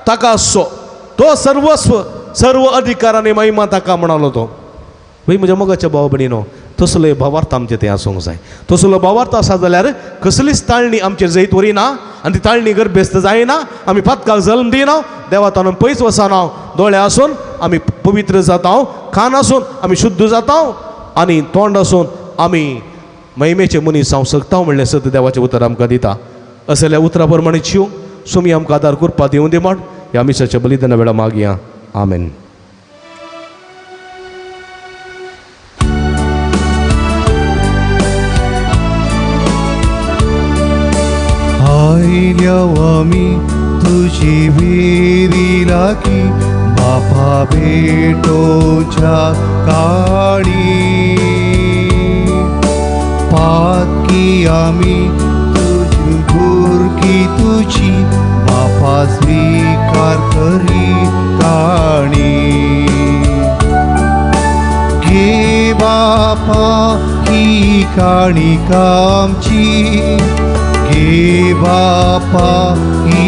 ताका आसचो, तो सर्वस्व सर्व अधिकार आनी महिमा ताका म्हणालो तो. वय म्हज्या मोगाच्या भाव भयणीनो, तसलो भावार्थ आमचें तें आसूंक जाय. तसलो भावार्थ आसा जाल्यार कसलीच ताळणी आमचेर जैत वरिना आनी ती ताळणी गर्भेस्त जायना, आमी पातकाक जल्म दिना, देवा ताणून पयस वचना, दोळे आसून आमी पवित्र जाता, कान आसून आमी शुद्ध जाता आनी तोंड आसून आमी महिमेचे मनीस जावंक शकता म्हणलें सत देवाचें उतर आमकां दिता. असल्या उतरा प्रमाणे शिव सुमी आमकां आदार करपा दिवं दी म्हण ह्या मिसाच्या बलिदाना वेळा मागया. आमेन. आयल्या आमी तुजी वेरी लागीं बापा भेटोच्या काळी, पातकी आमी तुजी गुरकी तुजी बापा स्वीकार करी काणी. घे बापा ही काणी आमची, घे बापा ही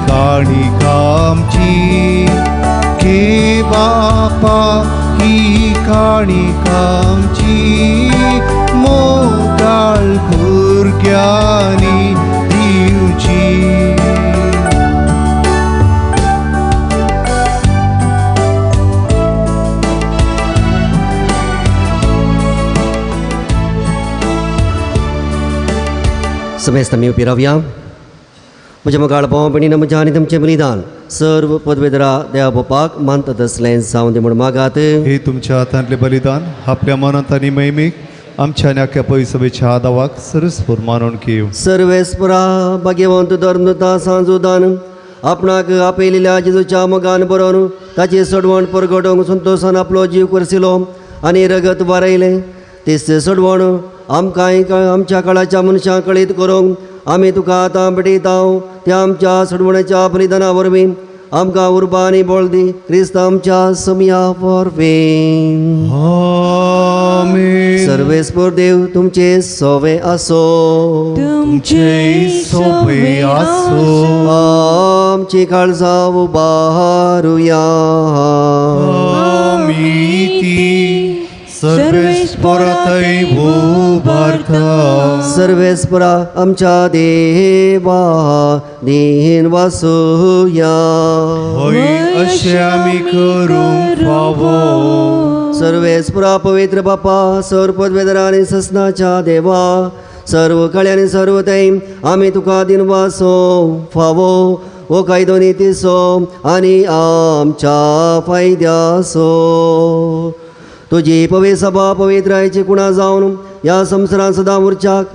काणी आमची, घे बापा ही काणी आमची, मोगाळ भुरग्यांनी दिवची. समेस्त आमी उबी रावया. म्हज्या मोगाळ भाव भयणीनो, म्हज्या आनी तुमचें बलिदान सर्व पदवेदरा देवा बापाक मानता तसलें जावं दी म्हूण मागात. हे तुमच्या हातांतलें बलिदान आपल्या मनांत आनी महिमेक आमच्या आनी आख्या पयसभेच्या आदावाक सरस्पूर मानून घेव. सर्वेस्परा भाग्यवंत धर्मता सांजुदान आपणाक आपयलेल्या जेजूच्या मोगान बरोवन ताची सोडवण परगटोवंक संतोशान आपलो जीव करसिलो आनी रगत वारयलें. तेच सोडवण आमकांय आमच्या काळाच्या मनशांक कळीत करूंक आमी तुका आतां भेटयता. त्या आमच्या सोडवणेच्या बलिदाना वरवीं आमकां उर्बा आनी बळ दी, क्रिस्त आमच्या समया वरवीं. आमेन. सर्वेस्पर देव तुमचे सोवे आसो, तुमचे सोबे आसो, आमची काळजां उबारुया. आमी ती सर्वेस्परातय उबारता. सर्वेस्परा आमच्या देवा दीन वासुया. हय अशें आमी करूंक फावो. सर्वेस्परा पवित्र बापा सर्व पदवेदरा आनी ससनाच्या देवा सर्व कळे आनी सर्व थंय आमी तुका दिनवासो फावो हो कायदो नितीचो आनी आमच्या फायद्याचो. तुजी पवित्र सभा पवित्रायची कुणां जावन ह्या संवसारांत सदां उरच्याक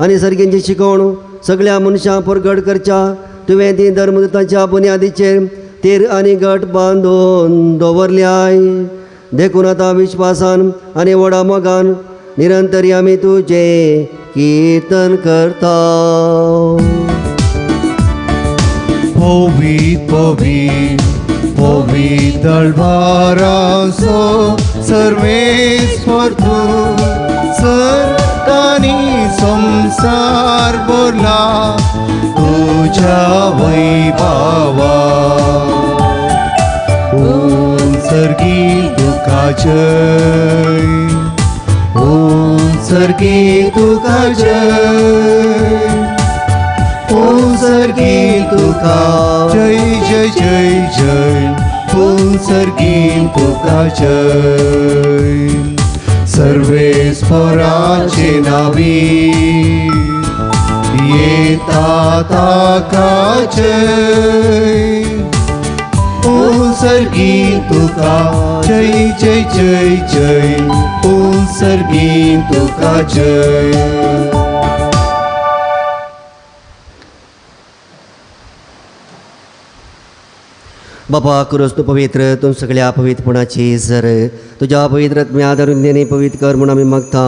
आनी सर्गींची शिकवण सगळ्या मनशांक परगट करच्या तुवें ती धर्मदूतांच्या बुन्यादीचेर तीर आनी गट बांदून दवरल्याय. देखून आतां विश्वासान आनी व्हडा मोगान निरंतरी आमी तुजें कीर्तन करता. पवित्र पवित्र पवित्र दळभाराचो सर्वेस्पर तूं सर्गांनी संवसार भरला तुज्या वैभावा. ओम सर्गी तुका जय, ओम सर्गी तुका जय, ओम सर्गी तुका जय जय जय जय, ओम सर्गी तुका जय. सर्वेस्पराचे नावी येता ताका जय, ओम सर्गी तुका जय जय जय जय, ओम सर्गी तुका जय. बापा क्रूस तूं पवित्र तूं सगळ्या पवित्रपणाची जर तुज्या पवित्र आत्म्या धरून पवित्र कर म्हूण आमी मागता.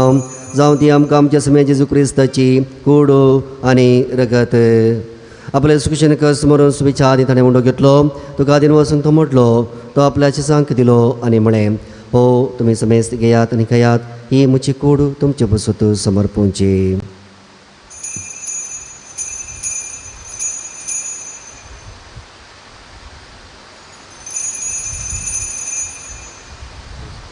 जावं ती आमकां आमच्या समय जेजू क्रिस्ताची कूड आनी रगत. आपले सुखेन कस मरून सुविच्या आदी ताणें उंडो घेतलो, तुका दिन वचूंक तो म्हटलो, तो आपल्या शिसांक दिलो आनी म्हळें, हो तुमी समेस्त घेयात आनी खायात, ही म्हजी कूड तुमचे बसूत समर्पूंची.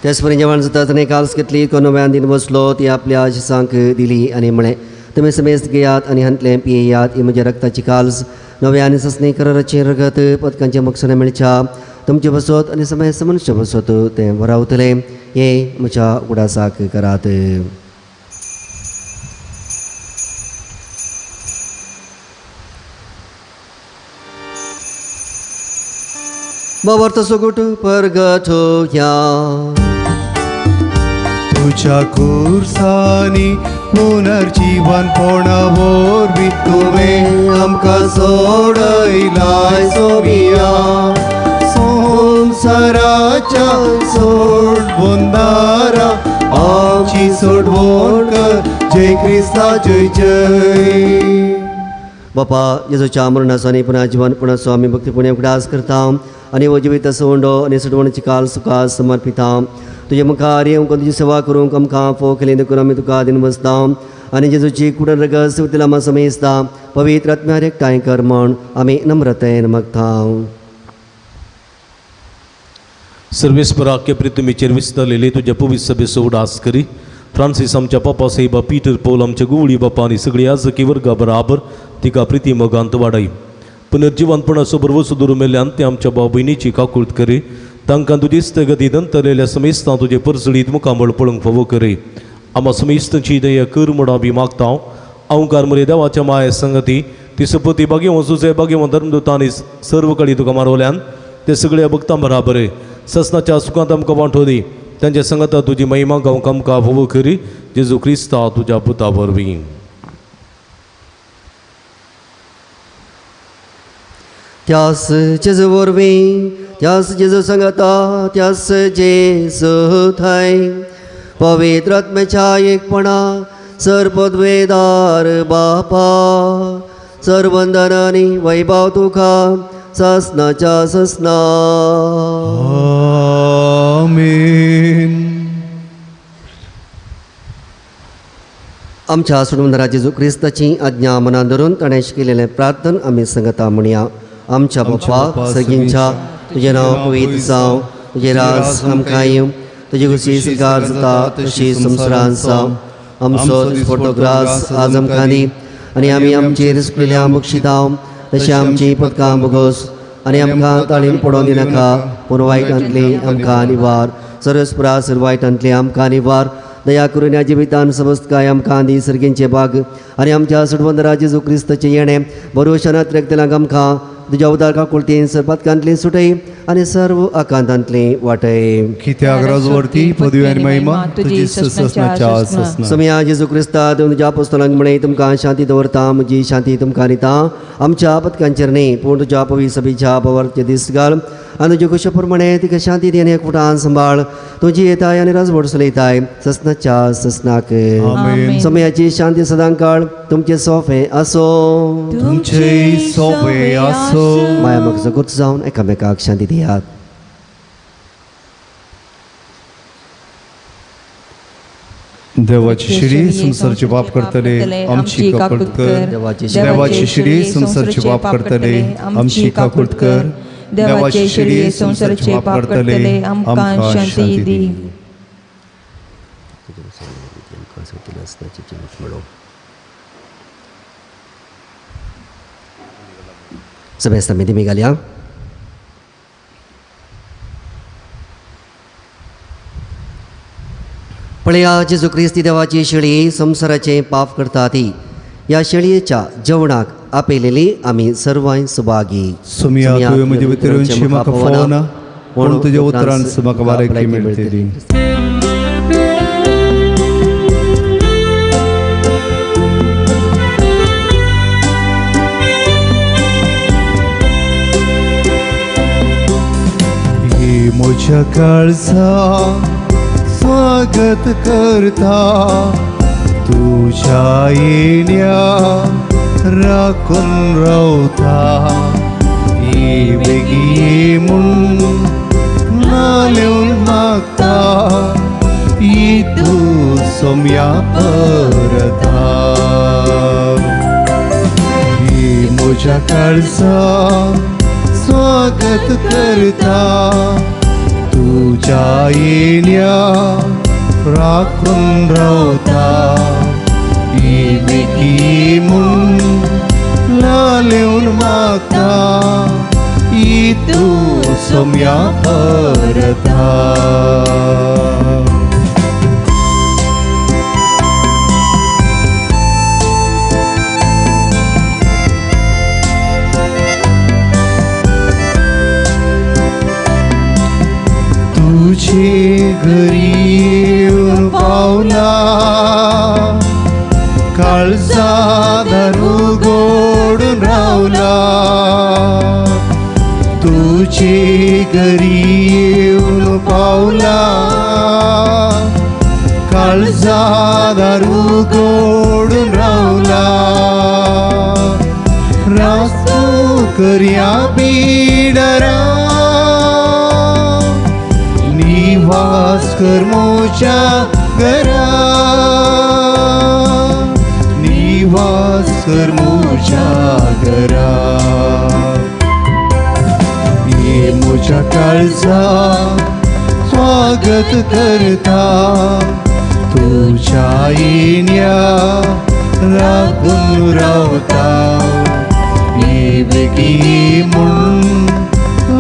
त्याचपरी जेवण जाता ताणें काल्स घेतली, तो नव्यान दिन बसलो, ती आपल्या शिसांक दिली आनी म्हळें, तुमी समेस्त घेयात आनी हांतलें पियेयात, ही म्हज्या रक्ताची काल्स नव्या आनी ससनी कराराचें रगत पदकांचें मकसणें मेळच्या तुमचे बसत आनी समेस्त मनुष्य बसत तें वरावतलें. हें म्हज्या उगडासाक करात. बाबर सुगुट परगट ह्या तुझ्या खुर्सांनी पुनर्जीवनपणा वरवीं तुवें आमकां सोडयलाय सोमिया, संवसाराच्या सोडवणदारा आमची सोडवण कर, जय क्रिस्ता जय जय. बापा जेजूच्या मरणाचो आनी पुनः जिवनपणाचो आमी भक्तीपुण्य उगडास करता आनी हो जिवीत सोंडो आनी सोडवणेची काल सुखा समर्पिता. तुजे मुखार येवंक तुजी सेवा करूंक आमकां फोव केली देखून आमी तुका दिन बसता आनी जेजूची कुडन रगत सेवतीला आमकां समेजता पवित्र आत्म्यार एकठांय कर म्हण आमी नम्रतेन मागता. सर्वेस्पराक्य प्रितुमीचेर विस्तारलेले तुज्या पवित्र सभेचो उगडास करी. फ्रांसीस आमच्या पापा साहेबा, पीटर पौल आमच्या गुवळी बापा आनी सगळी आजकी वर्गा बराबर तिका प्रिती मोगांत वाडय. पुनर्जिवनपणाचो भरवसो दवरून मेल्ल्यान ते आमच्या भाव भयणीची काकूळत करी. तांकां तुजी स्थगती दंतरलेल्या समेस्तां तुजे परजळीत मुखामळ पळोवंक फावो करी. आमा समेस्तांची दया कर म्हूण आमी मागता. अवकार मरे देवाच्या माये संगती ती सपती बागेवन सुजे बागेवन धर्मदूतांनी सर्व कडी तुका मारवल्यान ते सगळ्या भक्तां बराबर ससनाच्या सुखांत आमकां वांटो दी. तांच्या संगता तुजी महिमा गावंक आमकां फावो करी. जेजू क्रिस्ता तुज्या पुता वरवीं. त्यास जेजू वरवीं, त्यास जेजू सांगता, त्यास जेजू थंय पवित्र आत्म्याच्या एकपणा सर्पद्वेदार बापा सर्वंदनानी वैभव तुका ससनाच्या ससना. आमेन. आमच्या सोडवणदारा जेजू क्रिस्ताची आज्ञा मनान धरून ताणें शिकयलेलें प्रार्थन आमी संगता म्हणया. आमच्या बापा सगळींच्या तुजें नांव पवित्र जावं, तुजें राज आमकां येवं, तुजी खुशी स्वीकार जाता तशी संवसारांत जावं. आमचो दिसपडटो ग्रास आज आमकां दी आनी आमी आमचेर सुकलेल्या बक्षिताव तशी आमची पदकां भोगोस आनी आमकां ताळीम पडोवन दिनाका पूण वायटांतली आमकां निवार. सरस्पुरा सर वायटांतली आमकां निवार. दया करून ह्या जिवितान समजकाय आमकां दी सर्गींचे बाग आनी आमच्या सुटवंदरा जेजू क्रिस्ताचें येणें बरोवशनात रेगतल्यांक आमकां तुज्या उदार काकुळतीन सरपातकांतली सुटय आनी सर्व आकांतांतली वाटय. कित्याक राजवर्ती पदवी आनी महिमा तुजी ससनाच्या ससना. समया जेजू क्रिस्ता तुज्या तुज्या पुस्तकांक म्हणे तुमकां शांती दवरता, म्हजी शांती तुमकां दिता. आमच्या पदकांचेर न्ही पूण तुज्या पवी सभेच्या पवारचे दीस घाल आनी तुज्या खुशे प्रमाणे तिका शांती दी आनी एकवटान सांबाळ. तुजी येताय आनी राजवट चलयताय ससनाच्या ससनाक. आमेन. समयाची शांती सदां काळ तुमचे सोफे असो. तुमचे सोबे आसो. माया म्हाका जगूच जावन एकामेकाक शांती दियात. देवाची शिरी संवसारचे पाप करतले आमची काकूट कर. देवाची शिरी संवसारचे पाप करतले आमची काकूट कर. देवाची शिरी संवसारचे पाप करतले आमकां शांती दी. सगळे मी घालया. पळया जेजू क्रिस्ती देवाची शेळी संवसाराचें पाप करता ती ह्या शेळयेच्या जेवणाक आपयलेली आमी सर्वांय सुभागी. सुमिया तुवें म्हजे भितर येवन म्हाका फोवना पूण तुज्या उतरान म्हाका भलायकी मेळटली. ही म्हज्या काळजा स्वागत करता तुझ्या येण्या राखून रावता. ये बेगी म्हूण नालेवन मागता ये तूं सोम्या परता. ये म्हज्या काळजा स्वागत करता तुझ्या येण्या राखून रावता. ये बेगी म्हूण लालेवन मागता ये तूं सोम्या परता. तुझे घरी येऊन पावला काळजा दारू गोडून रावला. तुझे घरी येऊन पावला काळजा दारू गोडून रावला. रासू करया बिडरा निवास कर मोच्या घरा. निवास कर मोच्या घरा. ये मोच्या काळजा स्वागत करता तुझ्या येण्या राखून रावता. ये बेगी म्हूण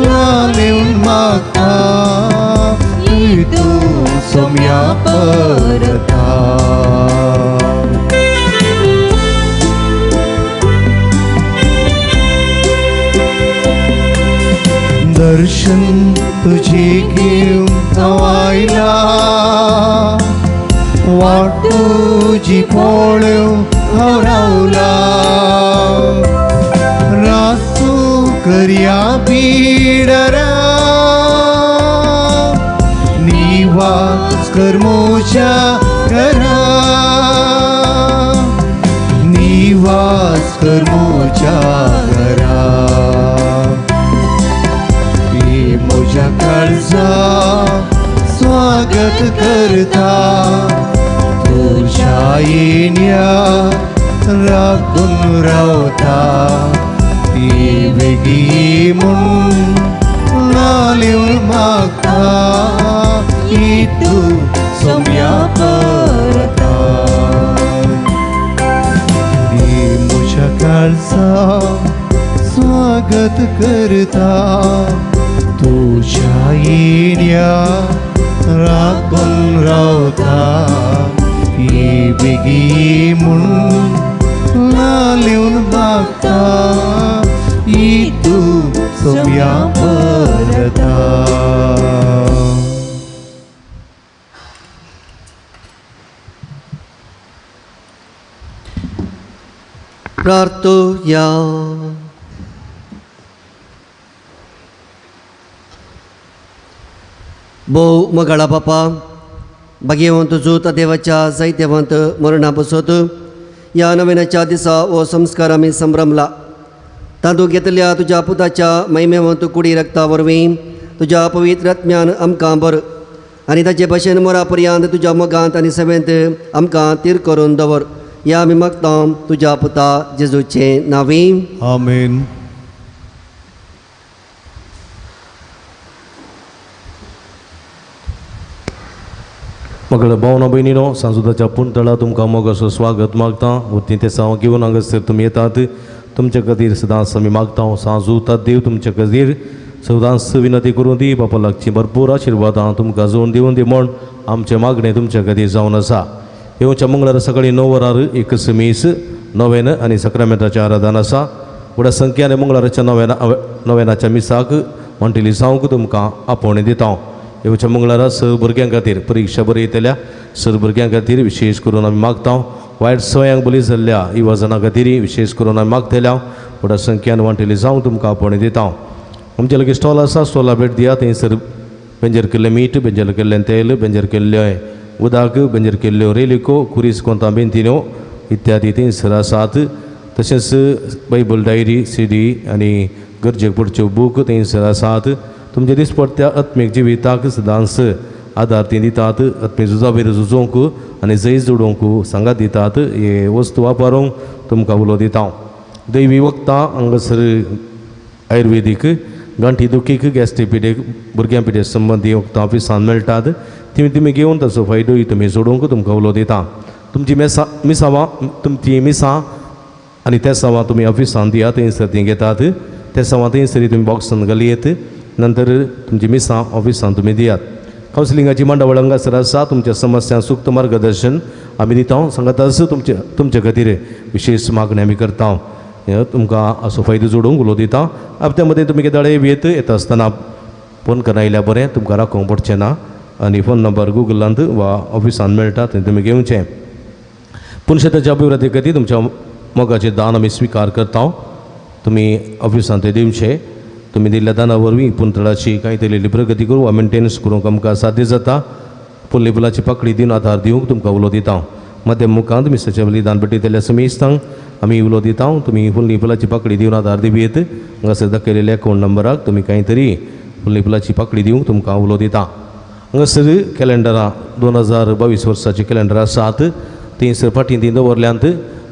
लालेवन मागता तूं सोम्या परता. दर्शन तुझे घेवन हांव आयला वाट तुजी पळोवन हांव रावला. रासू करया बिडरा निवास कर मोच्या घरा. निवास कर मोच्या घरा. ये म्हज्या काळजा स्वागत करता तुझ्या येण्या राखून रावता. ये बेगी म्हूण लालेवन मागता तूं सोम्या परता. म्हज्या काळजा स्वागत करता, तुज्या येण्या राखून रावता. ये बेगी म्हूण लालिवन मागता, तूं सोम्या परता. प्रार्थुया. भोव मगाळा बापा, भाग्यवंत जूत देवाच्या जायतेवंत मरणा बसत ह्या नव्याच्या दिसा हो संस्कार आमी संभ्रमला. तातूंत घेतल्या तुज्या पुताच्या महिमेवंत कुडी रक्ता वरवीं तुज्या पवित्र आत्म्यान आमकां बर आनी ताचे भशेन मरा पर्यंत तुज्या मोगांत आनी सेवेंत आमकां तीर करून दवर. ह्या आमी मागता तुज्या पुता जेजूचे नांवी. आमेन. मगळ भावना भयणीनो, सांजुदाच्या पुणतळा तुमकां मोगाचो स्वागत मागता. वतीं ते साव घेवन हांगासर तुमी येतात, तुमच्या खातीर सदांच आमी मागता. सांजू देव तुमच्या खातीर सदांच विनंती करूं दी. बापा लागची भरपूर आशिर्वादां तुमकां जोवन दिवन दी म्हण आमचें मागणें तुमच्या खातीर जावन आसा. येवच्या मंगळारा सकाळीं 9 वरार एक मीस नोवेन आनी सक्रामेंताचें आराधन आसा. व्हडा संख्यान मंगळाराच्या नोवेनाच्या मिसाक म्हणटली जावंक तुमकां आपोवणें दिता. येवच्या मंगळारा स भुरग्यां खातीर परिक्षा बरयतल्या सर भुरग्यां खातीर विशेश करून आमी मागता. वायट सवयांक बली जाल्ल्या युवाजनां खातीर विशेश करून आमी मागतल्या. व्हडा संख्यान वांटेली जावं तुमकां आपोवणें दिता. आमचे लागीं स्टॉल आसा, स्टॉला भेट दिया. थंयसर बेंजर केल्लें मीठ, बेंजर केल्लें तेल, बेंजर केल्लें उदक, बेंजर केल्ल्यो रेलिको, कुरीस कोंता बेंतिन्यो इत्यादी थंयसर आसात. तशेंच बायबल डायरी, सीडी आनी गरजेक पडच्यो बूक थंयसर आसात. तुमचे दिसपडत्या आत्मीक जिविताक सदांच आदार ती दितात. आत्मीक झुजावेर झुजोवंक आनी जैत जोडोवंक सांगात दितात. हे वस्तू वापरूंक तुमकां उलो दिता. दैवी वखदां हांगासर आयुर्वेदीक गांठी दुखीक, गॅस्ट्रीक पिडेक, भुरग्यां पिडे संबंदी वखदां ऑफिसान मेळटात. ती तुमी घेवन ताचो फायदोय तुमी जोडूंक तुमकां उलो दिता. तुमची मिसावां, तुमची मिसां आनी तेसावां तुमी ऑफिसान दिया, थंयसर ती घेतात. तेसावां थंयसर तुमी बॉक्सान घालयेत, नंतर तुमची मिसां ऑफिसान तुमी दियात. कावन्सिलिंगाची मांडावळ हांगासर आसा. तुमच्या समस्यांक सूक्त मार्गदर्शन आमी दिता. सांगाताच तुमचे खातीर विशेश मागणी आमी करता. तुमकां असो फायदो जोडूंक उलो दिता. त्या मदीं तुमी केदाळे येत येता आसतना फोन करून आयल्यार बरें, तुमकां राखोवंक पडचें ना. आनी फोन नंबर गुगलांत वा ऑफिसान मेळटा, थंय तुमी घेवचें. पुनशेताच्या अभिवृद्धी खातीर तुमच्या मोगाचें दान आमी स्विकार करता. तुमी ऑफिसान तें दिवचें. तुमी दिल्ल्या दाना वरवीं पुंतळाची कांय तरी प्रगती करूं वा मेंटेनन्स करूंक आमकां साध्य जाता. फुडली फुलाची पाकळी दिवन आदार दिवंक तुमकां उलो दिता. मध्यम मुखांत मिसाच्या बलिदान भेटयतल्या समेस्तांक आमी उलो दिता. तुमी फुडली फुलाची पाकळी दिवन आदार दिवयेत. हांगासर दाखयलेल्या अकावंट नंबराक तुमी कांय तरी फुडली फुलाची पाकळी दिवंक तुमकां उलो दिता. हांगासर कॅलेंडरां 2022 वर्साची कॅलेंडर आसात. थंयसर फाटीं ती दवरल्यांत.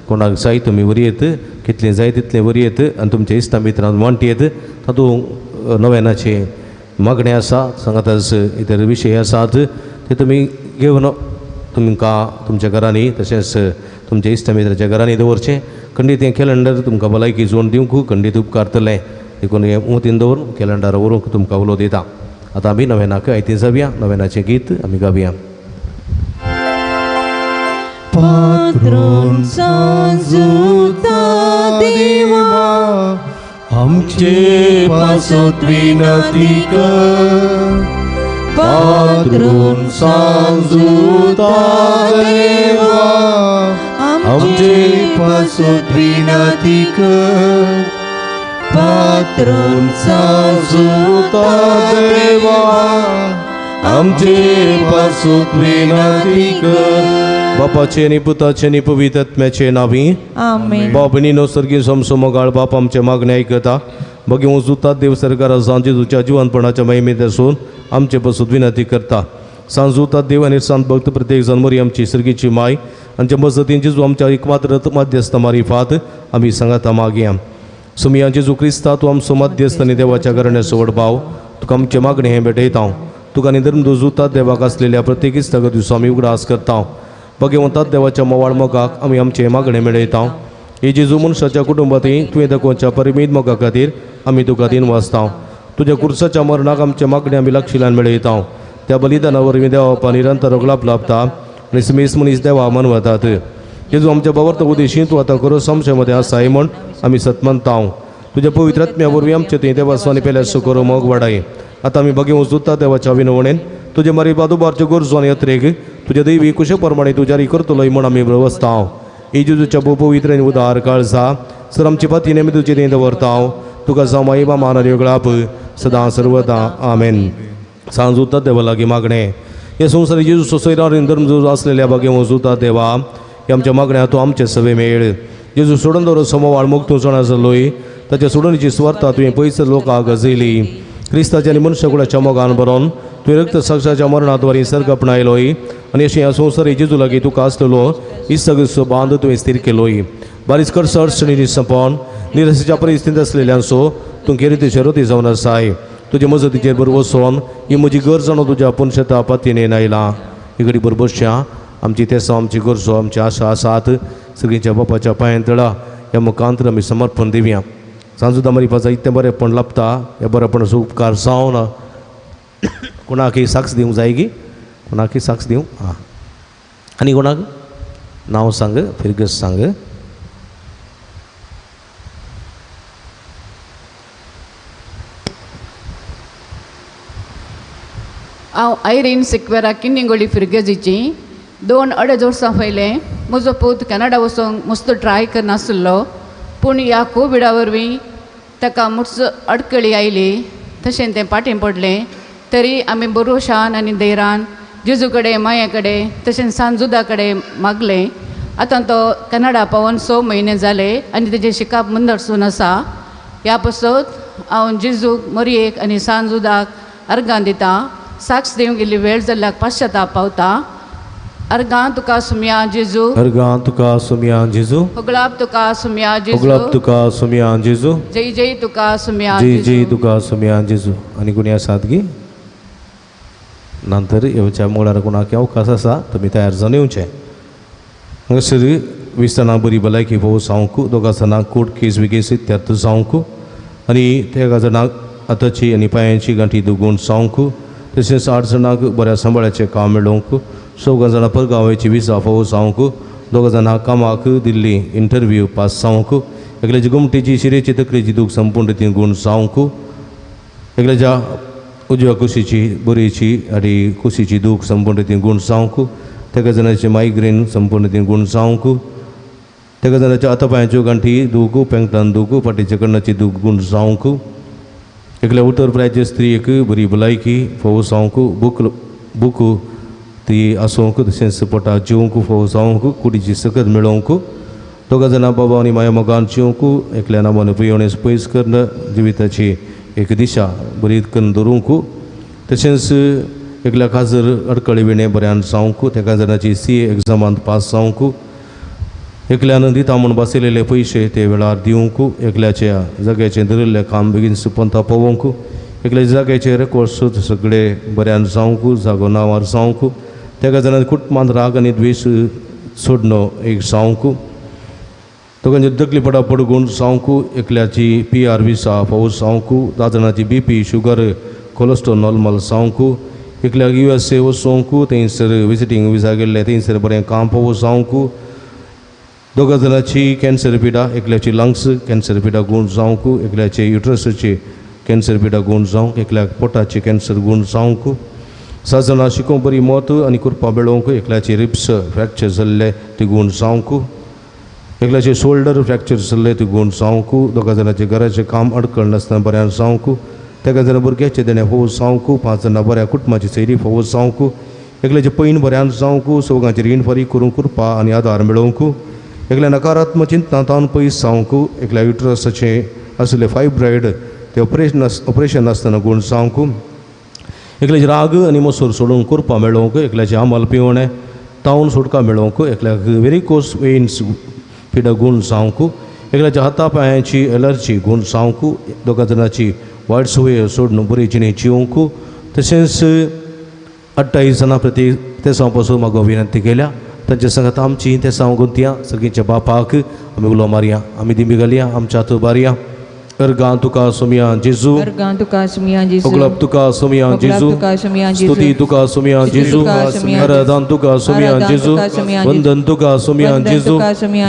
कोणाक जाय तुमी वरयेत, कितलें जाय तितलें वरयेत आनी तुमच्या इश्टा मित्रांक वांटयेत. तातूंत नव्यानाचें मागणें आसा, सांगाताच इतर विशय आसात, ते तुमी घेवन तुमकां तुमच्या घरांनी तशेंच तुमच्या इश्टा मित्राच्या घरांनी दवरचें. खंडीत हें कॅलेंडर तुमकां भलायकी जोड दिवंक खंडीत उपकारतलें. देखून हें मतीन दवरून कॅलेंडर व्हरूंक तुमकां उलो दिता. आतां आमी नव्यानाक आयतें जावया. नव्यानाचें गीत आमी गावया. पात्रोन सांजुता देवा, आमचे पासत विनंती कर. पात्रोन सांजुता देवा, आमचे पासत विनंती कर. पात्रोन सांजुता देवा, आमचे पासत विनंती कर. बापाचे आनी पुताचे आनी पवित्र आत्म्याचे नांवी आमेन. बाप भयणीनो, सर्गी सोमसो मोगाळ बाप आमचे मागणे आयकता. बगी जुतात देव सरकारा सांजेच्या जिवनपणाच्या महिमेंत आसून आमचे पासून विनंती करता. सांजुतात देव आनी सांत भक्त प्रत्येक जाण मरी आमची सर्गीची माय आमच्या मजतीन जेजू आमच्या एकमात्र मध्यस्थ मारिफात आमी सांगाता मागया. सुमिया जेजू क्रिस्ता, तूं आमचो मध्यस्थ आनी देवाच्या घराण्याचो व्हड भाव, तुका आमचें मागणें हें भेटयता. तुका आनी धर्मदुजूता देवाक आसलेल्या प्रत्येक इस्तागत दिवसो आमी उगडास करता. भगवंतात देवाच्या मोवाळ मोगाक आमी आमचें मागणें मेळयता. हे जेजू मनशाच्या कुटुंबांतय तुवें दाखोवच्या परिमीत मोगा खातीर आमी तुका दिन वाचता. तुज्या कुर्साच्या मरणाक आमचें मागणें आमी लागशिल्ल्यान मेळयता. त्या बलिदाना वरवीं देवा निरंतर लाभ लाभता आनी समेस्त मनीस देवा मनवतात. जेजू आमच्या बावर्त उदेशी तूं आतां खरो संशय मदें आसाय म्हूण आमी सतमनता. तुज्या पवित्र आत्म्या वरवीं आमचे थंय देवाचो आनी पेल्याचो करो मोग वाडाय. आतां आमी भगेवन सुद्दां देवाच्या विनवणेन तुजे मारी बादुबारच्यो गरजो आनी यत्रेक तुज्या दैवी कुशे प्रमाणे तूं जारी करतलोय म्हूण आमी वेवस्था. हे जेजूच्या भोव पवित्र आनी उदार काळजा सर आमची पाती नेमी तुजे थंय दवरता. तुका जावं माई मान आनी गळाप सदां सर्वदा. आमेन. सांज उरता देवा लागीं मागणें. हे संवसारी जेजू सोसयरा आनी धर्म आसलेल्या भगेवन सुद्दां देवा हे आमच्या मागण्या तूं आमचे सवे मेळ. जेजू सोडून दवर समवाळ मोग तूं जाणा जालोय ताच्या सोडणीची सुवार्ता तुवें पयस लोकांक गजयली. क्रिस्ताच्या आनी मनशाकुळाच्या मोगान बरोवन तुवें रक्त साक्षाच्या मरणाद्वारे सर्ग आपणायलोय आनी अशें ह्या संवसारी जेजू लागीं तुका आसलेलो इस्तगसो बांद तुवें स्थीर केलोय. बारीस करसो अडचणींनी संपोवन निरसेच्या परिस्थितींत आसलेल्यांचो तूं केरितेचे रोती जावन आसाय. तुजे मजतीचेर बरोबर वचोन ही म्हजी गरज जाणून तुज्या पुनशता पातीने आयला. ही घडी बरोबरच्या आमची तेसां आमची गरजो आमची आशा आसात सगळींच्या बापाच्या पांयान तळा ह्या मुखांतर आमी समर्पण दिवया. सांजुदा मरिपाचा इतलें बरेंपण लाभता ह्या बरेपणाचो उपकार जावन कोणाकय साक्ष दिवंक जाय गी? कोणाकय साक्ष दिवं? आं, आनी कोणाक नांव सांग, फिरगज सांग. हांव आयरीन सिक्वेरा किन्निंगोळी फिरगजीची. 2-2.5 वर्सां पयलें म्हजो पूत कॅनडा वचोंक मस्त ट्राय करनासलो, पूण ह्या कोविडा वरवीं ताका मुर्च अडकळी आयली, तशें तें फाटीं पडलें. तरी आमी बरोशान आनी धैरान जेजू कडेन माये कडेन तशेंच सांजुदा कडेन मागलें. आतां तो कॅनडा पावोन 6 म्हयने जाले आनी तेजें शिकाप मुंदरसून आसा. ह्या पासत हांव जेजूक मरयेक आनी सांजुदाक अर्गां दिता. साक्ष दिवंक इल्ली वेळ जाल्ल्याक पाश्चाताप पावता. अर्गां तुका सुमया जेजू, अर्गां तुका सुमया जेजू, होगळाप तुका सुमया जेजू, होगळाप तुका सुमया जेजू, जय जय तुका सुमया जय जय तुका सुमया जेजू. आनी कोणी आसात गी नंतर येवच्या मुळार कोणाक अवकाश आसा तुमी तयार जावन येवचें. हांगासर 20 जाणां बरी भलायकी फोव जावंक, 2 जाणांक कोर्ट केस बिकेस इत्यार्थ जावंक आनी 3 जाणांक हाताची आनी पांयांची गांठी दुगून जावंक, तशेंच 8 जाणांक बऱ्या सांबाळाचें काम मेळोवंक, 4 जाणां परगांवाची विजा फोव जावंक, 2 जाणां कामाक दिल्ली इंटरव्यू पास जावंक, एकल्याची गोमटेची शिरेची तकलेची दूख संपूर्ण रितीन गूण जावंक, एकल्याच्या उजव्या कुशीची बरीची आनी कुशीची दूख संपूर्ण रितीन गूण जावंक, 3 जाणांची मायग्रेन संपूर्ण रितीन गूण जावंक, 3 जाणांच्या हातापांयांच्यो गांठी दूख, पेंगटान दूख, फाटीच्या कण्णाची दूख गूण जावंक, एकल्या उत्तर प्रायचे स्त्रियेक बरी भलायकी फोव जावंक, बूक बूक ती आसूंक, तशेंच पोटाक जेवंक फोव जावंक, कुडीची सकत मेळोवंक, 2 जाणां बाबा आनी माया मोगान जिवंक, एकल्या नांवान पियोणेस पयस करून जिविताची एक दिशा बरी करून दवरूंक, तशेंच एकल्या खाजर अडकळी विणें बऱ्यान जावंक, 3 जाणांची सी ए एग्जामांत पास जावंक, एकल्यान दिता म्हूण बसयलेले पयशे ते वेळार दिवंक, एकल्याच्या जाग्याचें धरिल्लें काम बेगीन सुपंता पळोवंक, एकल्याच्या जाग्याचे रेकॉर्ड्स सगळे बऱ्यान जावंक, जागो नांवार जावंक, 3 जाणांनी कुटुंबांत राग आनी द्वेश सोडणो एक जावंक, दोगांची तकली पडा पडगून जावंक, एकल्याची पी आर विसा फावो जावंक, 10 जाणांची B P sugar cholesterol normal जावंक, एकल्याक यू एस ए वचोंक थंयसर विजिटींग विजा गेल्ले थंयसर बरें काम फावो जावंक, 2 जाणांची कॅन्सर पिडा, एकल्याची लंग्स कॅन्सर पिडा गूण जावंक, एकल्याचे युट्रसाची कॅन्सर पिडा गूण जावंक, एकल्याक पोटाची कॅन्सर गूण जावंक, 7 जाणां शिकोवंक बरी मत आनी कुरपा मेळोवंक, एकल्याची रिब्स फ्रॅक्चर जाल्ले ती गूण जावंक, एकल्याचे शोल्डर फ्रॅक्चर जाल्ले ती गूण जावंक, 2 जाणांचें घराचें काम अडकळ नासतना बऱ्यान जावंक, 3 जाणां भुरग्याचें देणें फोव जावंक, 5 जाणां बऱ्या कुटुंबाची सैरी फोव जावंक, एकल्याचें पैन बऱ्यान जावंक, 4 रीण फारीक करूंक कृपा आनी आदार मेळोवंक, एकल्या नकारात्मक चिंतनां तावन पयस जावंक, एकल्या युट्रसाचें आशिल्लें फायब्रायड ते ऑपरेशन नासतना गूण जावंक, एकल्याचे राग आनी मसूर सोडून कुरपा मेळोवंक, एकल्याचें आमल पिवणें तावन सुटका मेळोवंक, एकल्याक वेरिकोस वेन्स पिडा गूण जावंक, एकल्याच्या हाता पांयांची एलर्जी गूण जावंक, 2 जाणांची वायट संवय सोडून बरी जिणें जिवंक, तशेंच 28 जाणां प्रती तेसांव पासून मागो विनंती केल्या. तांच्या संगात आमची तेसांव गुंतया सगळींच्या बापाक आमी उलो मारया, आमी दिंबी घालया, आमच्या हात उबारया. अर्गां तुका सोमया जेजू, अर्गां तुका सोमया जेजू, ओगलाप तुका सोमया जेजू, स्तुती तुका सोमया जेजू, आराधन तुका सोमया जेजू, वंदन तुका सोमया जेजू,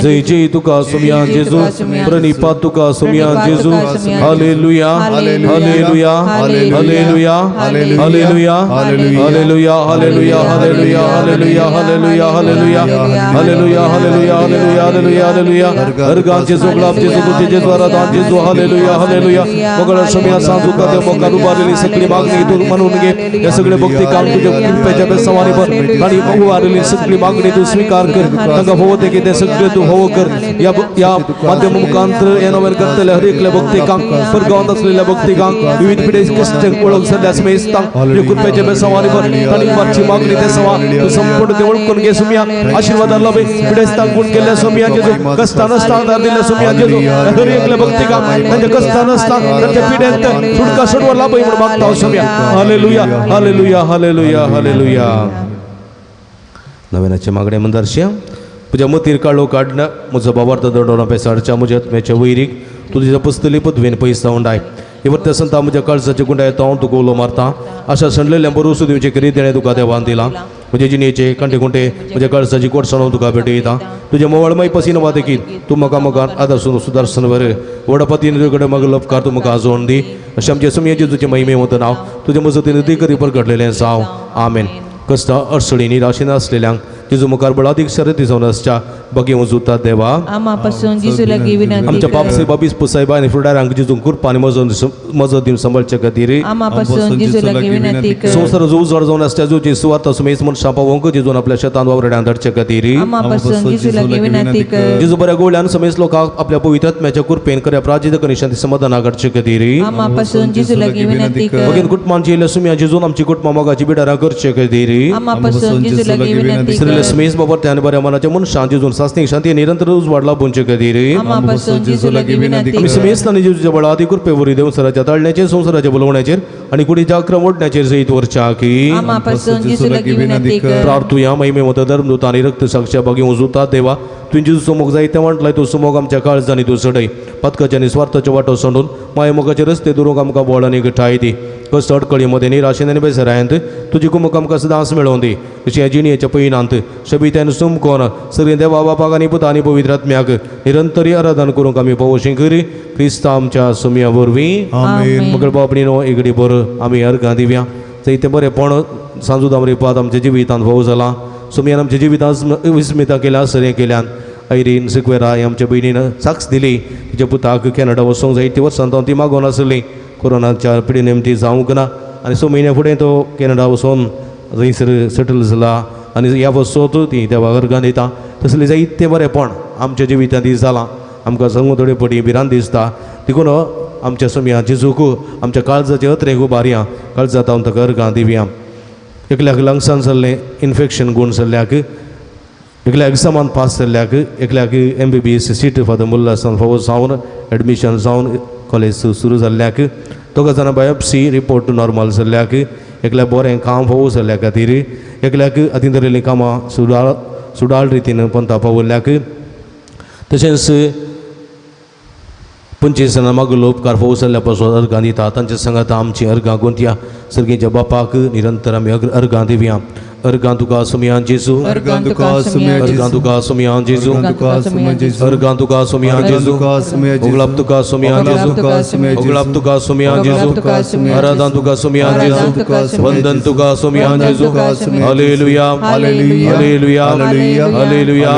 जय जय तुका सोमया जेजू, प्रणिपात तुका सोमया जेजू. Hallelujah hallelujah hallelujah hallelujah hallelujah hallelujah hallelujah hallelujah hallelujah hallelujah hallelujah hallelujah hallelujah hallelujah hallelujah. अर्गां जेजू, ओगलाप जेजू, स्तुती जेजू, आराधन जेजू. Hallelujah hallelujah. मगळ सोमया सांजू का मोका उबारलेली सगळी मागणी तू म्हणून घे. या सगळे भक्ती काम तुझ्या कृपेच्या बेसवानी भर आणि उबारलेली सगळी मागणी तू स्वीकार कर. तांकां होवो ते कितें सगळें तूं होवो कर. या या माध्यम मुखांतर हे नवेन करतले हर एकल्या भक्तिकांक, परगांवांत आसलेल्या भक्तिकांक, विविध पिढे कश्ट वळख सरल्या समेस्तांक तुझ्या कृपेच्या बेसवानी भर तांणी उबारची मागणी ते सवा तूं संपूर्ण ते वळखून घे सोमया. आशीर्वादान लाभे पिडेस्तांक गुण केल्ल्या सोमया जेजू, कश्टां नासतना आदार दिल्ल्या सोमया जेजू. हर एकल्या भक्तिकांक तांच्या कश्टां नासतना तांच्या पिड्यांत सुटका सोडवा लाभय म्हणून मागता सोमया. Hallelujah hallelujah hallelujah hallelujah. नव्यानाचे मागणे मंदारशे तुज्या मतीर काळो काडना म्हजो बाबार्थ दंडोना पेसाडच्या म्हज्या आत्म्याच्या वैरीक तुज्या पुस्तली पदवेन पयस जावन डाय. इवर्त्या संता म्हज्या काळजाचे गुंडाय हांव तुका उलो मारता. आशा सणलेल्या बरोसो दिवचे करी तेणें तुका देवान दिलां. म्हजे जिणेचे कांटे कुंटे म्हज्या काळजाची कोडसाण तुका भेटयता. तुज्या मोवळमय पसीन वा देखीत तूं म्हाका मुखार आदर्शन सुदारसन वर वडपतीन तुजे कडेन म्हाका लपकार तूं म्हाका आजोवन दी. अशें आमचे सुमयेचे तुजे महिमे वता नांव तुजे मजतीन करी परगटलेलें जावं. आमेन. कश्ट अडचणी निराशेन आसलेल्यांक जेजू मुखार बळादीक शरती जावन आसच्या बगे उजुता देवा. आमा पासून जेजू लागीं विनंती आमच्या कर. बाप साहेब बाबीस साहेबा आनी फुडारांक जेजून कृपा आनी मजत दिवन सांबाळचे खातीर आमा पासून जेजू लागीं विनंती कर. संवसाराचो उजवाड जावन आसच्या जेजूची सुवार्थ सुमेस मनशां पावोवंक जेजून आपल्या शेतांत वावरड्यांत धाडचे खातीर आमा पासून जेजू लागीं विनंती कर. जेजू बऱ्या गोळ्यान समेस लोकांक आपल्या पवित्र आत्म्याच्या कृपेन खऱ्या प्राजित करी शांती समाधाना घडचे खातीर आमा पासून जेजू लागीं विनंती कर. बगेन कुटुंबांची येयल्ल्या सुम्या जेजून आमची कुटुंबां मोगाची बिडारां करचे खातीर आमा पासून जेजू लागीं विनंती कर. समेस बाबर आनी बऱ्या मनाच्या मनशां जेजून सासणीक शांती निरंतर उजवाड लाभोवचे खातीर आमा पासून जेजू लागीं विनंती आमी कर. समेस्त आनी जेजूच्या बळादी कृपे वरवीं देवसराच्या ताळण्याचेर संवसाराच्या बोलवण्याचेर आनी कुडीच्या अक्रम ओडण्याचेर जैत व्हरच्या की आमा पासून जेजू लागीं विनंती कर. प्रार्थुया. महिमे मत धर्मदूत आनी रक्त साक्षी बागी उजुता देवा. तुवें जेजूचो मोग जायते वांटलाय तो सुमोग आमच्या काळजांनी तूं चडय. पातकाचे आनी स्वार्थाचे वाटो सोडून मायमोगाचे रस्ते दुरूंक आमकां बळ आनी घटाय दी. कश्ट अडकळी मदें निराशेन आनी बेसरायंत तुजी कुमक आमकां सदांच मेळोवन दी. अशी ह्या जिणेच्या पयनांत शबित्यान सुमकोन सगळीं देवा बापाक आनी पुता आनी पवित्र आत्म्याक निरंतरी आराधन करूंक आमी पावोशी करी क्रिस्ता आमच्या सुमया वरवीं. आमेन. मगळ बाबणीनो इगडी बर आमी अर्घां दिवया. जायते बरेंपण सांजू दामरी पाद आमच्या जिवितांत भोव जालां. सुमयान आमच्या जिवितांत विस्मिता केल्या सरें केल्यान. ऐरीन सिक्वेरा हे आमच्या भयणीन साक्ष दिली. तिच्या पुताक कॅनडा वचूंक जायती वर्सां ती मागोवन आसली. कोरोनाच्या पिडीन ती जावंक ना आनी 6 म्हयन्या फुडें तो कॅनडा वचोन थंयसर सेटल जाला आनी ह्या वचोत ती देवा अर्गां दिता. तसलें जायतें बरेंपण आमच्या जिवितांत ती जालां. आमकां सांगू थोडे पटी भिरांत दिसता. देखून आमच्या सुमया जेजूक आमच्या काळजाचे अत्रेक उबारया. काळजांत हांव ताका अर्गां दिवया. एकल्याक लंग्सान जाल्लें इन्फेक्शन गूण जाल्ल्याक, एकल्या एग्जामान पास जाल्ल्याक, एकल्याक MBBS seat father मुल्लासान फावो जावन एडमिशन जावन कॉलेज सुरू जाल्ल्याक, दोगा जाणां बायोप्सी रिपोर्ट नॉर्मल जाल्ल्याक, एकल्याक बरें काम फावो जाल्ल्या खातीर, एकल्याक अतीं तरेलीं कामां सुडाळ रितीन पंता पावयल्ल्याक, तशेंच 25 जाणां मागलो उपकार फावो जाल्ल्या पासून अर्गां दिता. तांच्या सांगाता आमची अर्गां गुंतया. सर्गीच्या बापाक निरंतर आमी अर्गां दिवया. अर्गां तुका सुमया जेजू, अर्गां तुका सुमया अर्गां तुका सुमया जेजू, अर्गां तुका सुमया जेजू, ओगलाप तुका सुमया जेजू, ओगलाप तुका सुमया जेजू, आराधन तुका सुमया जेजू, वंदन तुका सुमया जेजू. Hallelujah hallelujah hallelujah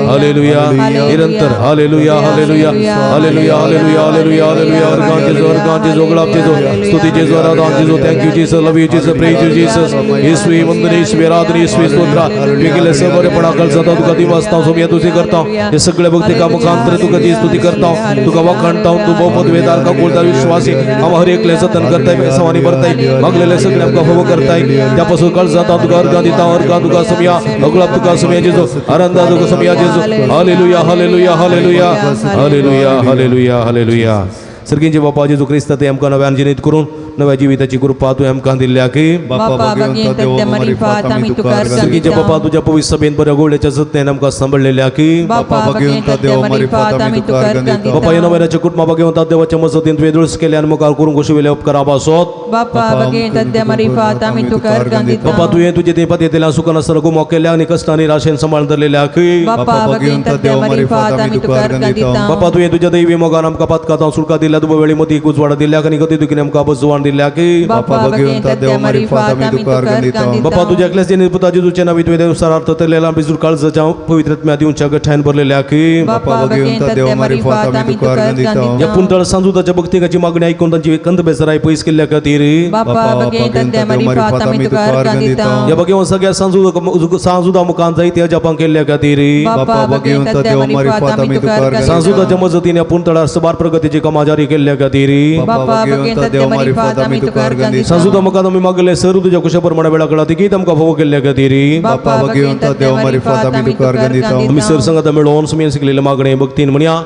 hallelujah. निरंतर hallelujah hallelujah hallelujah hallelujah hallelujah hallelujah. अर्गां जेजू, अर्गां जेजू, ओगलाप जेजू, स्तुती जेजू, आराधन जेजू. Thank you Jesus, love you Jesus, praise you Jesus. येसुवे वंदन, येसुवे आराधन, येसुवे स्तोत्र. वेगळे बरेपणा कळजाता तुका दिवासता सोमया तुझी करता. हे सगळे भक्ती का मुखांतर तुका जी स्तुती करता, तुका वाखाणता. तू बहुपदवेदार का बोलता विश्वासी आम हर एकले जतन करताय, सवानी भरताय, मागलेले सगळे आमकां फावो करताय. त्यापासून कळजाता तुका अर्गां दिता. अर्गां तुका सोमया, अगलाप तुका सोमया जेजू, आनंदा तुका सोमया जेजू. Hallelujah hallelujah hallelujah hallelujah hallelujah hallelujah. सर्गींचे बापा जेजू क्रिस्त ते आमकां नव्यान जिनीत करून नव्या जिविताची कृपा तुवें आमकां दिल्ल्या की बापा भगवंता देवा मारिफात आमी तुका अर्गां सर्गीच्या दिता. बापा तुज्या पवित्र सभेन बऱ्या गोवळ्याच्या जतनेन आमकां सांबाळलेल्या की बापा भगवंता देवा मारिफात आमी तुका अर्गां दिता. बापा ह्या नव्याच्या कुटुंबा भगवंता देवाच्या मजतीन तुवें दुरुस्त केल्या आनी मुखार करूंक कुशिवेल्या उपकारा पासत बापा भगवंता देवा मारिफात आमी तुका अर्गां दिता. बापा तुवें तुजे तेंपात येतल्या सुखान आसतना गुमो केल्या आनी कश्टांनी राशेन सांबाळून धरलेल्या की बापा भगवंता देवा मारिफात आमी तुका अर्गां दिता. बापा तुवें तुज्या दैवी मोगान आमकां पातकां सुटका दिल्या, दुबा वेळी मदीं उजवाड दिल्या आनी गती दुखीन आमकां बजवान दिल्या की बापा भगवंता देवा मारिफात आमी तुका अर्गां दिता. बापा तुज्या एकल्याच पुता जेजूच्या नांवी तुवें देवसार अर्थ तरलेला बिजूर काळजाच्या पवित्र आत्म्या दिवच्या गठायन भरलेल्या की बापा भगवंता देवा मारिफात आमी तुका अर्गां दिता. ह्या पुंतळ सांजुताच्या भक्तिकाची मागणी ऐकून तांची कंद बेसराय पयस केल्ल्या खातीर बापा भगवंता देवा मारिफात आमी तुका अर्गां दिता. ह्या भगवंत सगळ्या सांजुदा मुखान जायते जपां केल्ल्या खातीर बापा भगवंता देवा मारिफात आमी तुका अर्गां दिता. सांजुताच्या मजतीन ह्या पुंतळार सबार प्रगतीची कामां जारी केल्ल्या खातीर बापा भगवंता देवा मारिफात आमी तुका अर्गां दिता. सांजुदा मुखान आमी मागले सर तुज्या कुशा प्रमाणे वेळा कळा तिगीत आमकां फावो केल्ल्या खातीर बापा भगवंता देवा मारिफात आमी तुका अर्गां दिता. आमी सर संगता मेळोवन सुमेन शिकलेले मागणे भक्तीन म्हणया.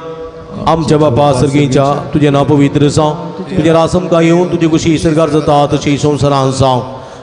आमच्या बापा सर्गीच्या तुजें नांव पवित्र जावं, तुजें रास आमकां येवन तुजी खुशी सरकार जाता तशी संवसारान जावं.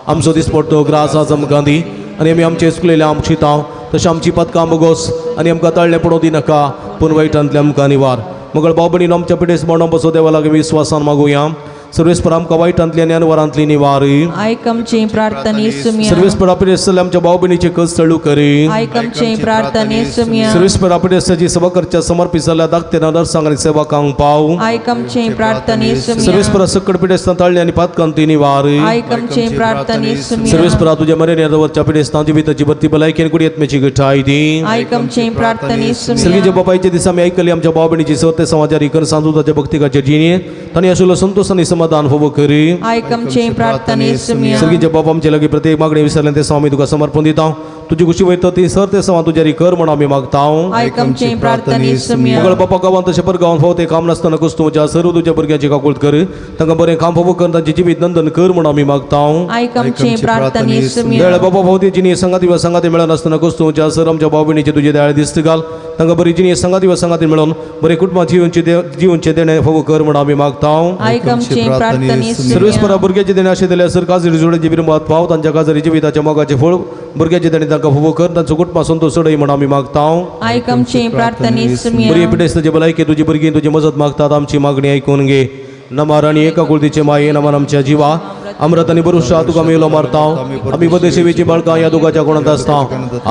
आमचो दिसपडटो ग्रास आज आमकां दी आनी आमी आमचे चुकलेले आमकां शितांव तशें आमची पदकां बगोस आनी आमकां तळ्ळें पडोवं दिनाका पूण वायटांतलें आमकां निवार. मगळ भाव भयणीन आमच्या पिडेस मरणा बसो देवा लागीं विस्वासान मागुया. सर्वेस्पर आमकां वायटांतली आनी अनवरांतली निवार. आयक आमची प्रार्थने सुमिया. सर्वेस्पर पिडेस आमच्या भाव भयणीचे कस चळू करी. आयक आमची प्रार्थने सुमिया. सर्वेस्पर पिडेसाची सेवा करच्या समर्पित जाल्ल्या धाकटे नर्सांक आनी सेवकांक पाव. आयक आमची प्रार्थने सुमिया. सर्वेस्पर सकट पिडेस्तां ताळ्ळे आनी पातकांती निवार. आयक आमची प्रार्थने सुमिया. सर्वेस्परा तुज्या मरेन वरच्या पिडेस्तां जिविताची भरती भलायकी आनी कुडयेतमेची घटाय दी. आयक आमची प्रार्थने सुमिया. सर्गीच्या बापायच्या दिसा आमी आयकली आमच्या भाव भयणीची सत्य समाजारी कर सांजुताच्या भक्तिकाचे जिणे तांणी आशिल्लो संतोष आनी समाधान फावो करी. आयक आमची प्रार्थने सुमिया. सर्गीच्या बापा आमचे लागीं प्रत्येक मागणी विसरलें ते आमी तुका समर्पण दिता. तुजी खुशी वयता ती सर ते सवा तुज्यारी कर म्हण आमी मागता. आयक आमची प्रार्थने सुमिया. मगळ बापा गांवांत तशें पर गांवांत फावो तें काम नासतना कुस्तुच्या सर्व तुज्या भुरग्यांची काकूळत कर, तांकां बरें काम फावो कर, तांचें जिवीत नंदन कर म्हण आमी मागता. आयक आमची प्रार्थने सुमिया. दयाळ बापा फावो ती जिणी संगाती वा संगाती मेळनासतना कुस्तुच्या सर आमच्या भाव भयणीचे तुजे दयाळ दिस्त घाल, तांकां बरी जिणी संगाती वा संगाती मेळोवन बरें कुटुंबां जिवनचें देणें फावो कर म्हण आमी मागता. आयक आमची प्रार्थने सुमिया. सर्वेस्परा भुरग्याचे देणें अशें दिलें सर काजरी जोडे बिरंबात पाव तांच्या काजरी जिविताच्या मोगाचें फळ भुरग्याचे देणें तांकां फावो कर, तांचो कुटुंबां संतोष चडय म्हण आमी मागता. आयक आमची प्रार्थने सुमिया. बरी पिडेस्ताची भलायकी तुजी भुरगीं तुजी मजत मागतात, आमची मागणी आयकून घे. नमार आनी एका कुळतीचे माये नमान आमच्या जिवा अमृत आनी बरुशा तुका आमी उलो मारता. आमी बदेसेवेची बाळकां ह्या दुखाच्या कोणांत आसता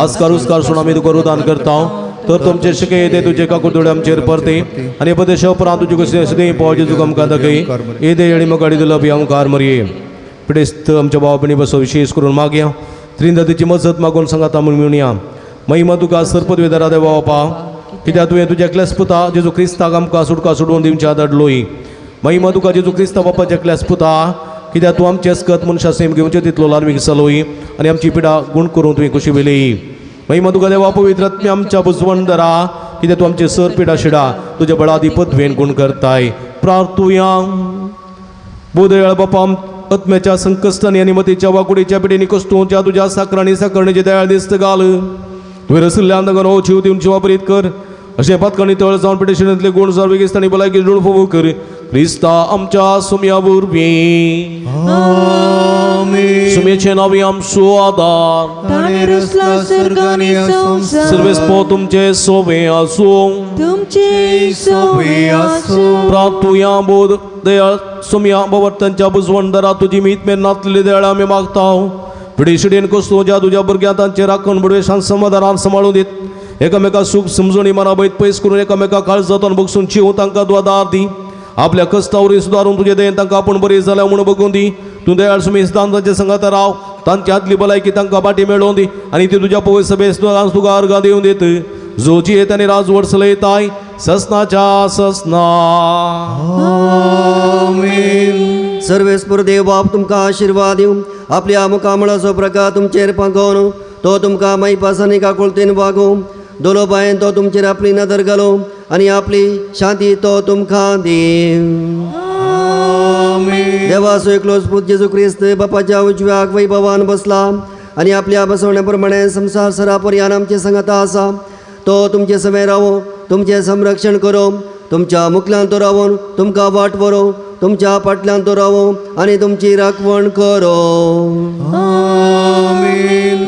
आजकार उस्कार सुण आमी तुका रुदान करता. तर तुमचे शिके येते तुजे काकुतोडे आमचेर परते आनी बदेशा उपरांत तुजे कशें सदें पाव जेजू आमकां दाखय येदे येणी मगाडी दिलो आमकार मरये. पिडेस्त आमच्या भाव भयणी बसो विशेष करून मागया त्रिंदातीची मजत मागून सांगाता म्हूण मेळुया. महिमा तुका सरपदवेदारा देवा बापा कित्याक तुवें तुज्या एकल्याच पुता जेजू क्रिस्ताक आमकां सुटका सोडून दिवच्या धाडलोय. महिमा तुका जेजू क्रिस्ता बापाच्या एकल्याच पुता कित्याक तूं आमचें अस्कत मनशा सेम घेवचें तितलो लार्मीक जालोय आनी आमची पिडा गुण करून तुवें खुशी वेली. महिमा तुका देवा पवित्र आत्म्या आमच्या बुजवंदरा कित्याक तूं आमचे सर पिडा शिडा तुज्या बळादी पदवेन गुण करताय. प्रार्थुया. बोदयाळ बापा आत्म्याच्या संकश्टांनी आनी मतीच्या वाकुडीच्या पिडेनी कस्तुच्या तुज्या साकरांनी साकरणीचे दयाळ दिस्त घाल. तुवें रसिल्ल्यान तांकां नवो जीव दिवन वापरीत कर अशें पातकांनी तळ जावन पिडेशिणेंतले गुण जावन वेगेस्तांनी भलायकी जुळ फावो कर क्रिस्ता आमच्या सुम्या वरवीं. सुम्येचे नांवी आमचो आदार सर्वेस्पो तुमचे सोवे आसूं. तुमचे सोवे आसूं. प्रार्थुया. बोध दयाळ सुम्या भवर्तांच्या बुजवणदारा तुजी मीत मेरेन नातलेली दयाळ आमी मागता. पिडेशिडेन कसो ज्या तुज्या भुरग्यां तांचे राखण बुडवेशान समाधानान सांबाळून दीत एकामेका सूख समजणी मना बैत पयस करून एकामेका काळजांतून बगसून चिव तांकां तूं आदार दी. आपल्या कश्टावरी सुदारून तुजे दयेन तांकां आपूण बरी जाल्या म्हूण बगून दी. तूं दयाळ सुमी तांचे संगात राव, तांची आदली भलायकी तांकां बाटी मेळोवन दी आनी ती तुज्या पवित्र सभेस तुका अर्गां दिवन देत जोची येत आनी राजवट चलयताय ससनाच्या ससना. सर्वेस्पर देव बाप तुमकां आशिर्वाद दिवं, आपल्या मुखामळाचो प्रकार तुमचेर पांगोवन तो तुमकां मायपासांनी काकुळतेन वागोवं. दोलो बायन तो तुमचेर आपली नदर घालूं आनी आपली शांती तो तुमकां दिवं. देवाचो एकलोच पूत जेजू क्रिस्त बापाच्या उजव्याक वैभवान बसला आनी आपल्या बसवण्या प्रमाणे संवसार सरापर्यान आमचे संगता आसा. तो तुमचे समें रावो, तुमचें संरक्षण करूं, तुमच्या मुखल्यान तो रावून तुमकां वाट व्हरूं. तुमच्या फाटल्यान तो रावो आनी तुमची राखवण करो.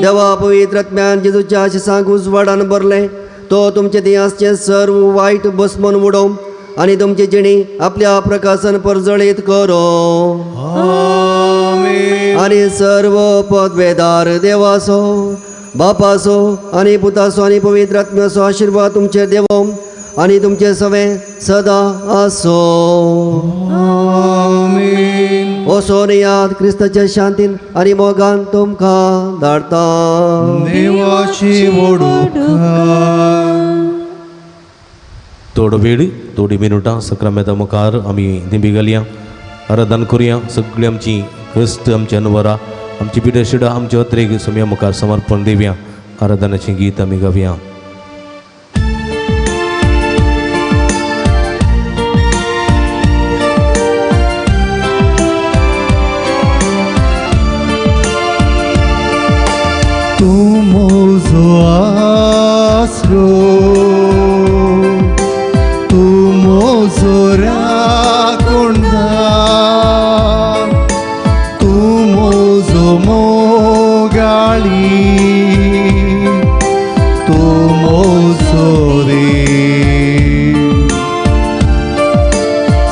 देवा पवित्र आत्म्यान जेजूच्या आशिसांक उजवाडान भरलें तो तुमचे थंय आसचें सर्व वायट बसमन उडोवं आनी तुमची जिणी आपल्या प्रकाशन परजळीत करो. आनी सर्व पदवेदार देवाचो बापाचो आनी पुताचो आनी पवित्र आत्म्याचो आशिर्वाद तुमचेर देवो आनी तुमचे सवे सदा आसो. वचोन याद क्रिस्ताच्या शांतीन आनी मोगान तुमकां धाडता. देवाची वडूक. थोडो वेळ थोडी मिनुटां सक्रामेता मुखार आमी दिंबी घालया, आराधन करुया. सगळी आमची कश्ट, आमची अनवरा, आमची पिडशिडां, आमचे अत्रेक सोम्या मुखार समर्पण दिवया. आराधनाचें गीत आमी गावया. तूं म्हजो आसरो, तूं म्हजो राखणदार, तूं म्हजो मोगाळी, तूं म्हजो देव.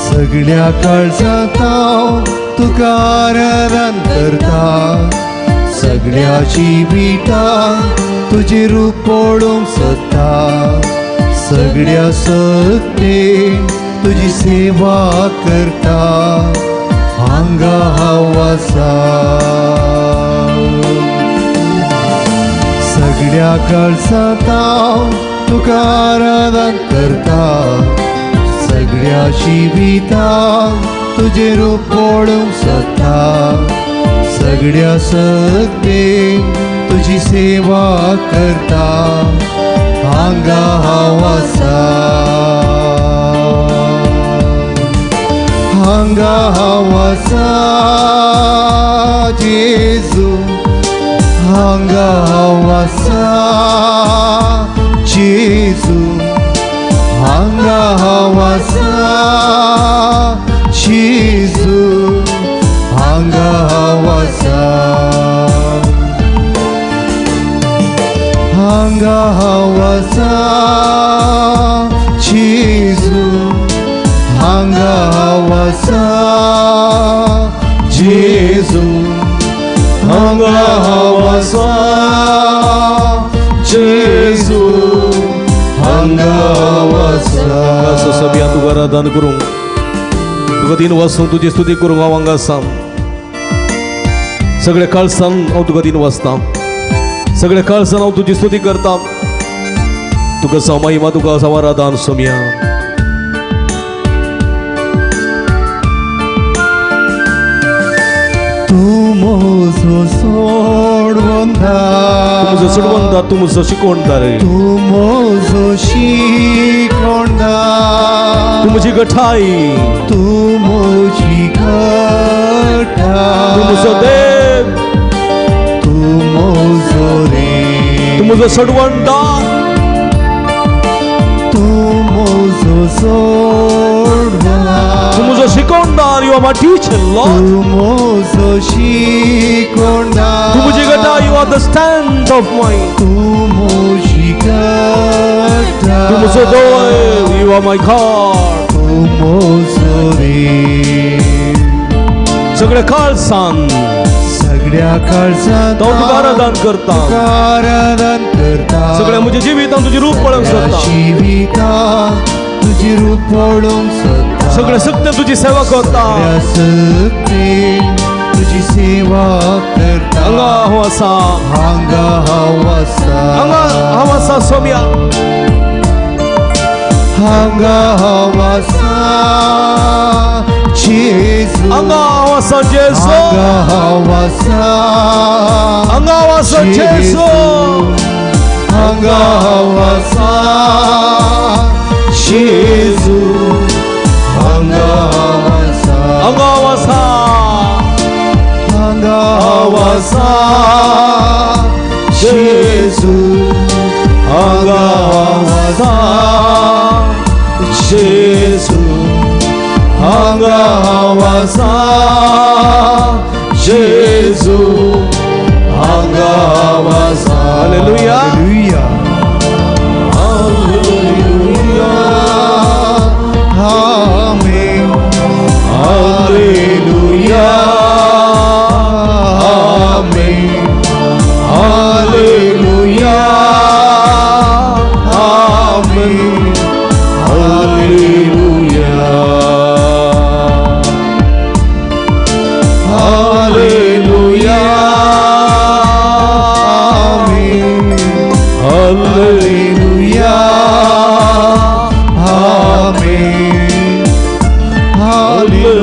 सगळ्या काळजांत हांव तुका आराधन करता, सगळ्या जिवितांत तुजें रूप पळोवंक सोदता, सगळ्या शक्तेन तुजी सेवा करता, हांगा हांव आसा. सगळ्या काळजांत हांव तुका आराधन करता, सगळ्या जिवितांत तुजें रूप पळोवंक सोदता, सगळ्या शक्तेन तुजी सेवा करता, हांगा हांव आसा, हांगा हांव आसा जेजू, हांगा हांव आसा जेजू, हांगा हांव आसा जेजू, हांगा हांव आसा, हांगा हांव आसा जेजू, हांगा हांव आसा जेजू, हांगा हांव आसा जेजू, हांगा हांव आसा. सभ्या तुका आराधन करूंक, तुका दिन वाचूंक, तुजी स्तुती करूंक हांव हांगा आसा. सगळे काळसान हांव तुका दिन वाचता, सगळे काळसान हांव तुजी स्तुती करता. तुका जावं महिमा, तुका जावं आराधन सोम्या. तूं म्हजो सोडवंदार, तूं म्हजो सोडवंदार, तूं म्हजो शिकवणदार, तूं म्हजो शिकवणदार, तूं म्हजी गठाय, तूं म्हजी गठाय, तूं म्हजो देव, तूं म्हजो देव, तूं म्हजो सोडवंदार, तूं म्हजो सोडवंदार, तूं म्हजो शिकवणदार. You are my teacher Lord. तूं म्हजो शिकवणदार, तूं म्हजी गठाय. You are the strength of my. तूं म्हजी गठाय, तूं म्हजो देव. You are my God. तूं म्हजो देव. सगळ्या काळसान, सगळ्या काळजांत हांव तुका आराधन करता, तुका आराधन करता, सगळ्या म्हज्या जिवितांत तुजें रूप पळोवंक सोदता, जिवितांत तुजें रूप पळोवंक सोदता, सगळ्या शक्तीन तुजी सेवा करता, सगळ्या शक्तीन तुजी सेवा करता. हांगा हांव आसा, हांगा हांव आसा, हांगा हांव आसा सोम्या, हांगा हांव आसा जेजू, हांगा हांव आसा जेजू, हांगा हांव आसा, हांगा हांव आसा जेजू, हांगा हांव आसा जेजू, हांगा हांव आसा, हांगा हांव आसा, हांगा हांव आसा जेजू, हांगा हांव आसा जेजू, हांगा हांव आसा जेजू हांगा हांव आसा. Hallelujah. Hallelujah. Hallelujah. Amen. Hallelujah. Amen. Hallelujah. Amen. Hallelujah. Hallelujah. Amen. Hallelujah. Amen. Hallelujah. Amen. Hallelujah.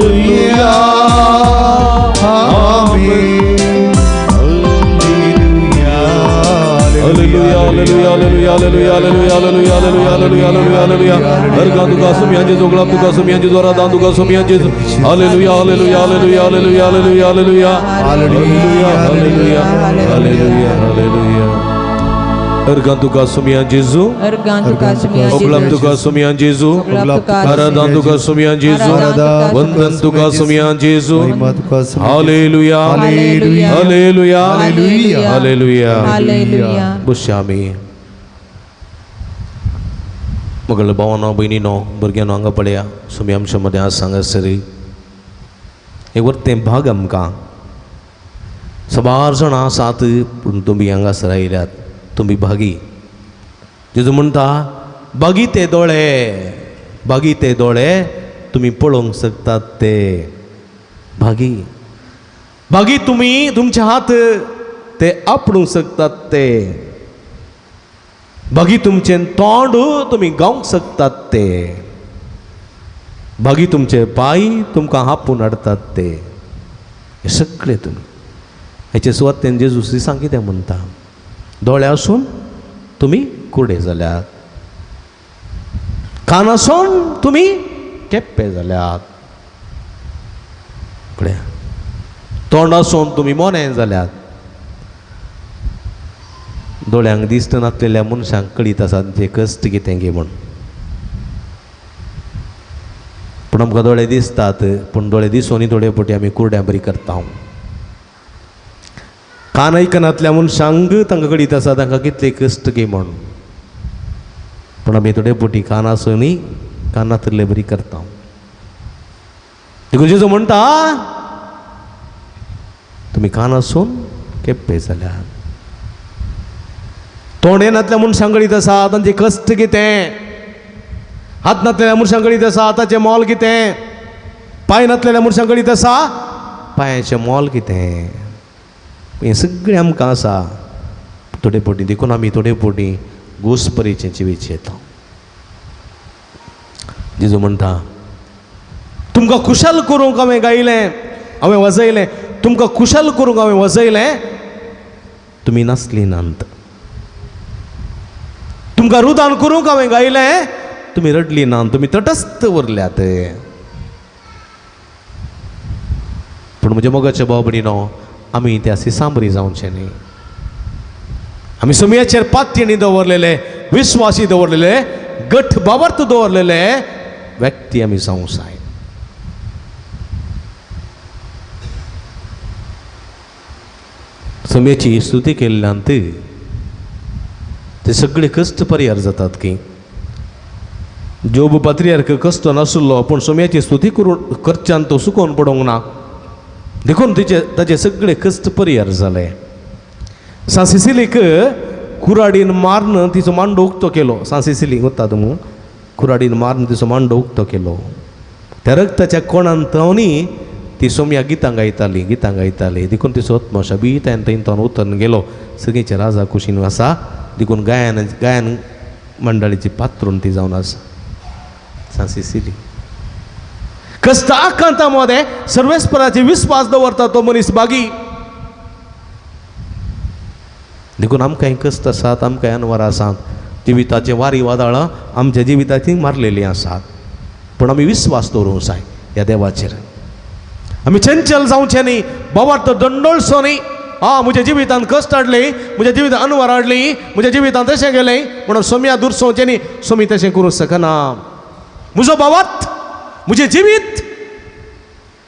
Hallelujah, hallelujah, hallelujah, hallelujah, hallelujah, hallelujah, hallelujah, hallelujah, hallelujah. अर्गां तुका सुमयां जेजू, गुलाब तुका सुमयां जेजू, आराधना तुका सुमयां जेजू. Hallelujah, hallelujah, hallelujah, hallelujah, hallelujah, hallelujah. Hallelujah, hallelujah, hallelujah, hallelujah. अर्गां तुका सुमयां जेजू, अर्गां तुका सुमयां ओगलाब जेजू, तुका सुमयां जेजू, ओगलाब तुका आराधना तुका सुमयां जेजू, वंदन तुका सुमयां जेजू. महिमा तुका सुमयां जेजू. Hallelujah, hallelujah. Hallelujah, hallelujah. Hallelujah. Hallelujah. बसया आमी. मगळ भावानो भयणीनो भुरग्यांनो हांगा पळया सुमी आमच्या मदें आज हांगासर एक वरतें भाग आमकां साबार जाणां आसात पूण तुमी हांगासर आयल्यात तुमी भागी. जेजू म्हणटा भागी ते दोळे, भागी ते दोळे तुमी पळोवंक शकतात ते भागी. भागी तुमी तुमचे हात ते आपडूंक शकतात ते भागी, तुमचें तोंड तुमी गावंक शकतात ते भागी, तुमचे पांय तुमकां हापून हाडटात ते. हे सगळे तुमी हेचे सुवातेन जेजू सांग कितें म्हणटा, दोळे आसून तुमी कुडे जाल्यात, कान आसून तुमी केप्पे जाल्यात, पळया तोंड आसून तुमी मोने जाल्यात. दोळ्यांक दिश्ट नासलेल्या मनशांक कळीत आसा जे कश्ट कितें गे म्हूण, पूण आमकां दोळे दिसतात पूण दोळे दिसूनय थोडे फावटी आमी कुरड्यां बरी करता. कान आयकनातल्या मनशांक तांकां कळीत आसा तांकां कितले कश्ट गे म्हूण, पूण आमी थोडे फावटी कान आसूनय कान नातिल्ले बरी करता. देखून जेजू म्हणटा तुमी कान आसून केप्पे जाल्यात, तोंड नातल्या मनशां कळीत आसा तांचे कश्ट कितें, हात नातलेल्या मनशां कळीत आसा ताचें मोल कितें, पांय नातलेल्या मनशां कळीत आसा पांयाचें मोल कितें. हें सगळें आमकां आसा थोडे फावटी, देखून आमी थोडे फावटी घोसपरीचें जिवीत येता. जेजू म्हणटा तुमकां खुशाल करूंक हांवें गायलें, हांवें वाजयलें, तुमकां खुशाल करूंक हांवें वाजयलें, तुमी नासली नात. तुमकां रुदान करूंक हांवें गायलें, तुमी रडली ना, तुमी तटस्थ उरल्यात. पूण म्हज्या मोगाच्या भाव भयणीनो आमी त्या सिसांबरी जावचें न्ही. आमी सुमयाचेर पातयेणी दवरलेले, विस्वासी दवरलेले, गठ बावर्त दवरलेले व्यक्ती आमी जावंक जाय. सुमयाची स्तुती केल्ल्यान ते सगळे कश्ट परिहार जातात की जोब पात्रियार्क कश्ट नासलो पूण सोम्याची स्तुती करून करच्यान तो सुकोवन पडोवंक ना, देखून तिचे ताचे सगळे कश्ट परिहार जाले. सांत सिसिलीक कुराडीन मारून तिचो मांडो उक्तो केलो. सांत सिसिलीक वता तुमी, कुराडीन मारून तिचो मांडो उक्तो केलो. त्या रक्ताच्या कोणान थंय ती सोम्या गितां गायताली, गितां गायताली, देखून तिचो आत्मो शबीतान थंय तो उतरून गेलो. सगळींच्या राजा कुशीन आसा, देखून गायन गायन मंडळीची पात्रून ती जावन आसा सांत सिसिली. कश्ट आकांता मदें सर्वेस्पराचे विस्वास दवरता तो मनीस बागी. देखून आमकां कश्ट आसात, आमकां अनवर आसात, जिविताचें वारी वादळां आमच्या जिविताची मारलेलीं आसात, पूण आमी विस्वास दवरूंक जाय ह्या देवाचेर. आमी चंचल जावचें न्ही, बाबार तो दंडोळचो न्ही. आं म्हज्या जिवितांत कश्ट हाडली, म्हज्या जिवितांत अनवर हाडली, म्हज्या जिवितांत तशें गेलें म्हणून सोम्या दुरसोवचें न्ही. सोमी तशें करूंक शकना. म्हजो बाबात म्हजें जिवीत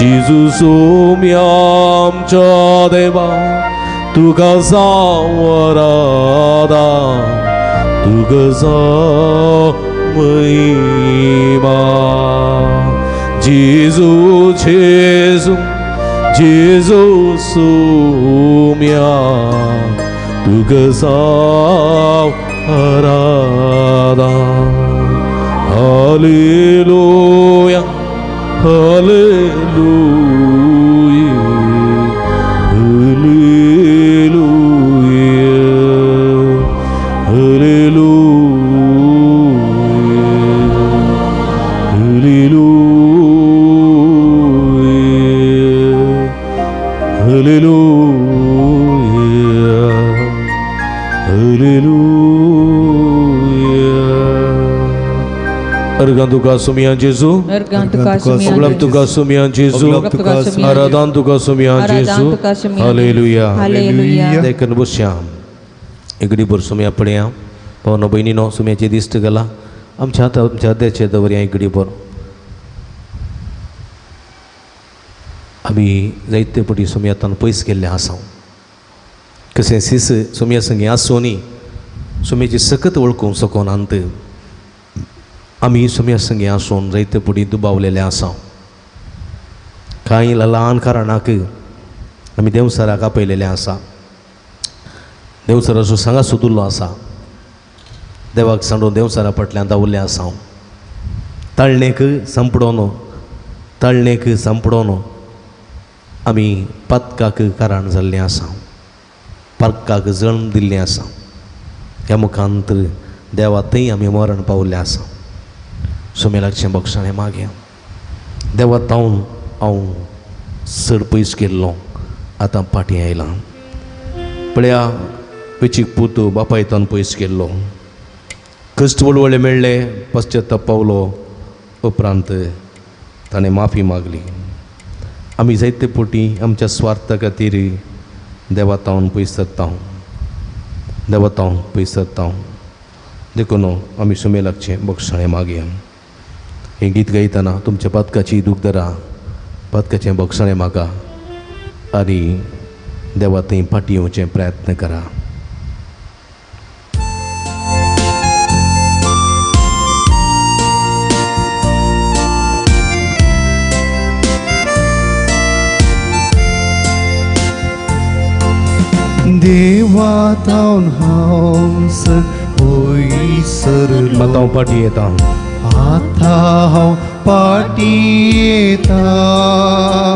जेजू सोम्या आमच्या देवा तुका जावरादा तुका जाव महिमा जेजू जेजू जेजू सोम्या तुका जाव Aradha. Hallelujah, hallelujah, hallelujah, hallelujah, hallelujah, hallelujah, hallelujah. अर्गां तुका सुमिया जेजू, अगलाम तुका सुमिया जेजू, आराधान तुका सुमिया जेजू. हालेलुया. देखून बसया इगडी भर सुमिया पळया. पावनो भयणीनो सुम्याची दिश्ट घाला आमच्या हाता आमच्या हद्याचे दवरया इगडी भर. आमी जायते पटी सुम्यातान पयस गेल्ले आसा. कशें सीस सुम्या संगी आसूनी सुम्याची सकत वळखूंक शकनात. आमी सुम्या संगी आसून जायते पटी दुबावलेले आसा. कांय ल्हान कारणाक आमी देंवसराक आपयलेले आसा. देंवसराचो सांगा सुदुल्लो आसा. देवाक सांडून देंवसरा फाटल्यान धांवल्ले आसा. ताळणेक सांपडोन ताळणेक सांपडोन आमी पातकाक कारण जाल्लें आसा. पातकाक जल्म दिल्लें आसा. ह्या मुखांत देवा थंय आमी मरण पावल्लें आसा. सुमे लागचें बक्षाणें मागया. देवा तावन हांव चड पयस गेल्लो आतां फाटीं आयलां. पळया वेचीक पूत बापायतान पयस गेल्लो. कश्ट व्हडले मेळ्ळे पश्चाताप पावलो. उपरांत ताणें माफी मागली. आमी जायते पटी आमच्या स्वार्था खातीर देवा तावन पयस सरता, देवा तावन पयस सरता. देखून आमी सुमे लागचें बक्षाणें मागया. हें गीत गायतना तुमच्या पातकाची दूख धरा, पातकाचें बक्षाणें मागा आनी देवा थंय फाटीं येवचें प्रयत्न करा. देवा तावन हांव सर पयसरलो, आतां हांव फाटीं येता, आतां हांव फाटीं येता.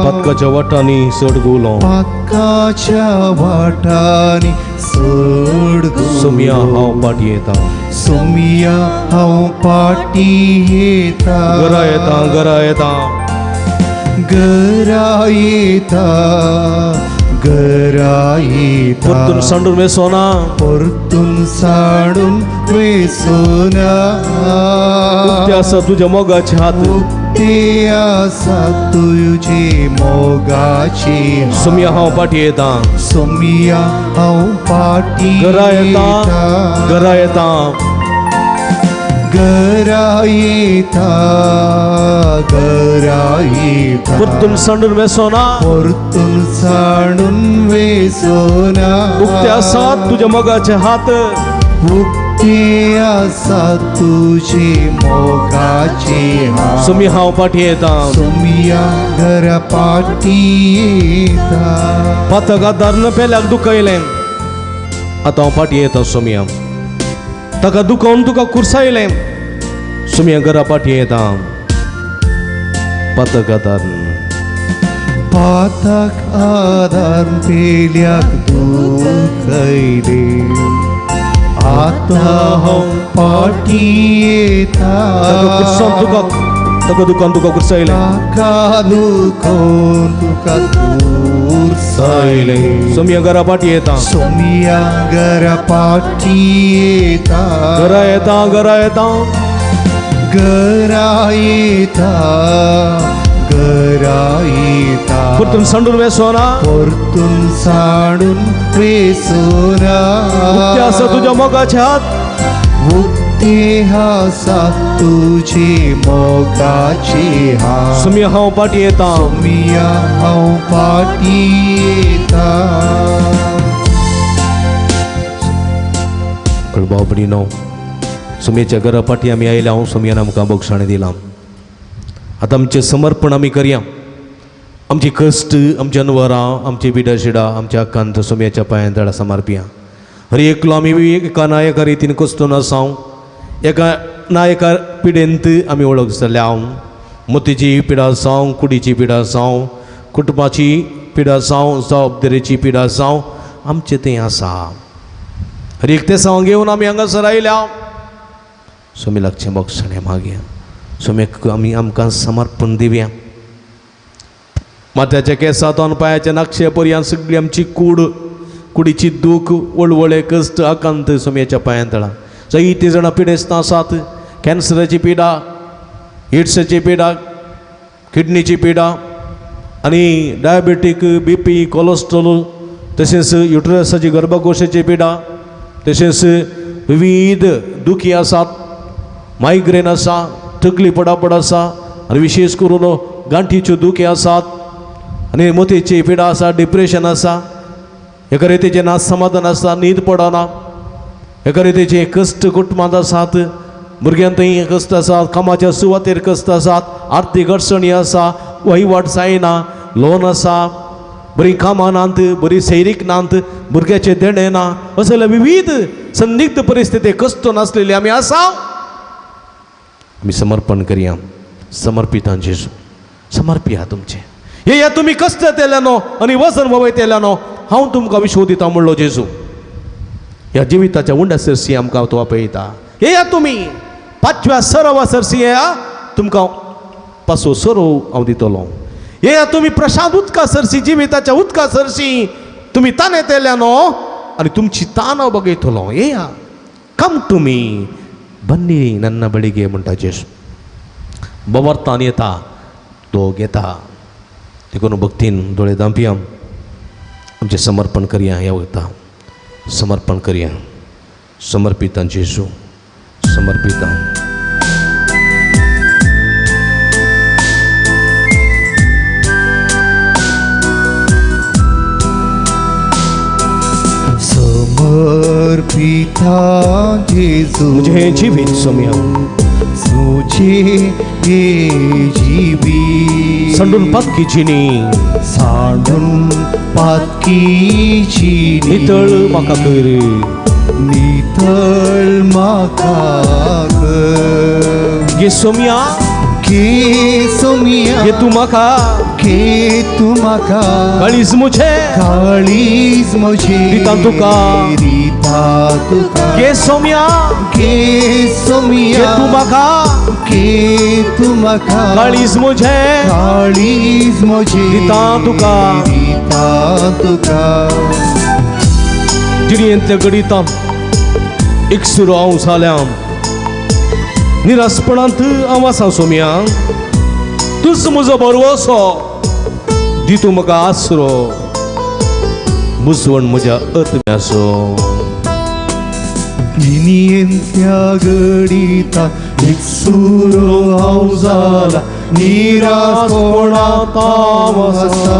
पातकाच्या वाटांनी चड गुलो, पातकाच्या वाटांनी चड गुलो. सोम्या हांव फाटीं येता, सोम्या हांव फाटीं येता. घरा येता, घरा येता, घरा येता, घरा येता. परतून सांडून वेसोना, परतून सांडून वेसोना. उक्ते आसा तुज्या मोगाचे हात, उक्ते आसा तुजे मोगाचे. सोम्या हांव फाटीं येता, सोम्या हांव फाटीं घरा येता, घरा येता, घरा येता, घरा येता. परतून सांडून वेसोना, परतून सांडून वेसोना. उक्ते आसात तुज्या मोगाचे हात, उक्ते आसा तुजे मोगाचे हात. सोम्या हांव फाटीं येता, सोम्या घरा फाटीं येता. पातक आदार पेल्याक दुखयलें, आतां हांव फाटीं येता. सोम्या ताका दुखोवन तुका कुर्सायलें. सोम्या घरा फाटीं येता. पातक आदार, पातक आदार पेल्याक दुखयलें, आतां हांव फाटीं येता. तुका ताका दुखोवन तुका कुर्सायलें, ताका दुखोवन तुका कुर्सायलें. सोम्या घरा फाटीं येता, सोम्या घरा फाटीं येता. घरा येता, घरा येता, घरा येता, घरा येता. परतून सांडून वेसोना, परतून सांडून वेसोना. उक्ते आसा तुज्या मोगाचे हात, उक्ते उक्ते आसा तुजे मोगाचे हात. सोम्या हांव पाटी येता. सोमिया हांव पाटी येता. भाव भयणीनो, सोम्याच्या घरा पाटी आमी आयल्या. हांव सोम्यान आमकां बक्षाणें दिलां. आतां आमचें समर्पण आमी करया. आमची कश्ट, आमच्या अनवरां, आमची पिडाशिडा, आमच्या आकांत सोम्याच्या पांयां तळा समर्पिया. हर एकलो आमी एका ना एका रितीन कश्टून आसाव, एका ना एका पिडेंत आमी वळख जाल्या. हांव मोतीची पिडा जावं, कुडीची पिडा जावं, कुटुंबाची पिडा जावं, जबाबदारेची पिडा जावं, आमचें तें आसा. हर एक तें सांग घेवन आमी हांगासर आयल्या. सोमी लागचें बक्षणें मागया. सोम्याक आमी आमकां समर्पण दिवया. माथ्याच्या केंसांत पांयाच्या नाक्षे पर्यंत सगळी आमची कूड, कुडीची दूख, वळवळे, कश्ट, आकांत सोम्याच्या पांयां तळा. जायतीं जाणां पिडेस्तां आसात. कॅन्सराची पिडा, एड्साची पिडा, किडनीची पिडा आनी डायबेटीक, बीपी, कोलेस्ट्रॉल, तशेंच युट्रसाची गर्भकोशाची पिडा, तशेंच विविध दुखी आसात. मायग्रेन आसा, तकली पडापड आसा आनी विशेश करून गांठीच्यो दुखी आसात आनी मोतीची पिडा आसा, डिप्रेशन आसा, एका रितीचें ना समाधान आसा, न्हीद पडना, एका रितीचे कश्ट कुटुंबांत आसात, भुरग्यांतय कश्ट आसात, कामाच्या सुवातेर कश्ट आसात, आर्थीक अडचणी आसा, वहिवाट जायना, लोन आसा, बरीं कामां नात, बरी सैरीक नात, भुरग्याचें देणें ना, असले विविध संदिग्ध परिस्थिती कश्ट नासलेली आमी आसा. आमी समर्पण करया. समर्पितां जेजू, समर्पिया तुमचें. येया तुमी कश्ट येतल्यानो आनी वजन वयतल्यानो, हांव तुमकां विश्व दिता म्हणलो जेजू. ह्या जिविताच्या उंड्या सरशी आमकां तो आपयता. येया तुमी पांचव्या सरवा सरशी येया, तुमकां पासो सरव हांव दितलो. येया तुमी प्रशांत उदका सरशी, जिविताच्या उदका सरशी तुमी ताण येतल्यानो आनी तुमची तान हांव बगयतलो. येया, कम तुमी बन्नी नन्ना बळिगे म्हणटा जेजू. बवर्तान येता, तो घेता. देखून भक्तीन दोळे धांपया, आमचें समर्पण करया. ह्या वता समर्पण करया. समर्पितां जेजू, समर्पितां. समर्पिता जेजू म्हजें जिवीत सोम्या, तुझे हे जिवीत, सांडून पातकी जिणी, सांडून पातकी जिणी, नितळ म्हाका कर, नितळ म्हाका कर. गे सोम्या, घे सोमिया, घे तूं म्हाका, घे तूं म्हाका, काळीज म्हजें, काळीज म्हजें, दिता तुका, दिता तुका. घे सोम्या, घे सोमिया, घे तूं म्हाका, घे तूं म्हाका, काळीज म्हजें, काळीज म्हजें, दिता तुका, दिता तुका. जिणेंतल्या गणितान एकसुरो हांव जाल्या, निरासपणांत हांव आसा सोम्या, तूंच म्हजो भरवसो, दी तूं म्हाका आसरो, बुजवण म्हज्या आत्म्याचो. जिणेंतल्या गणितान एकसुरो हांव जाला, निरासपणांत हांव आसा,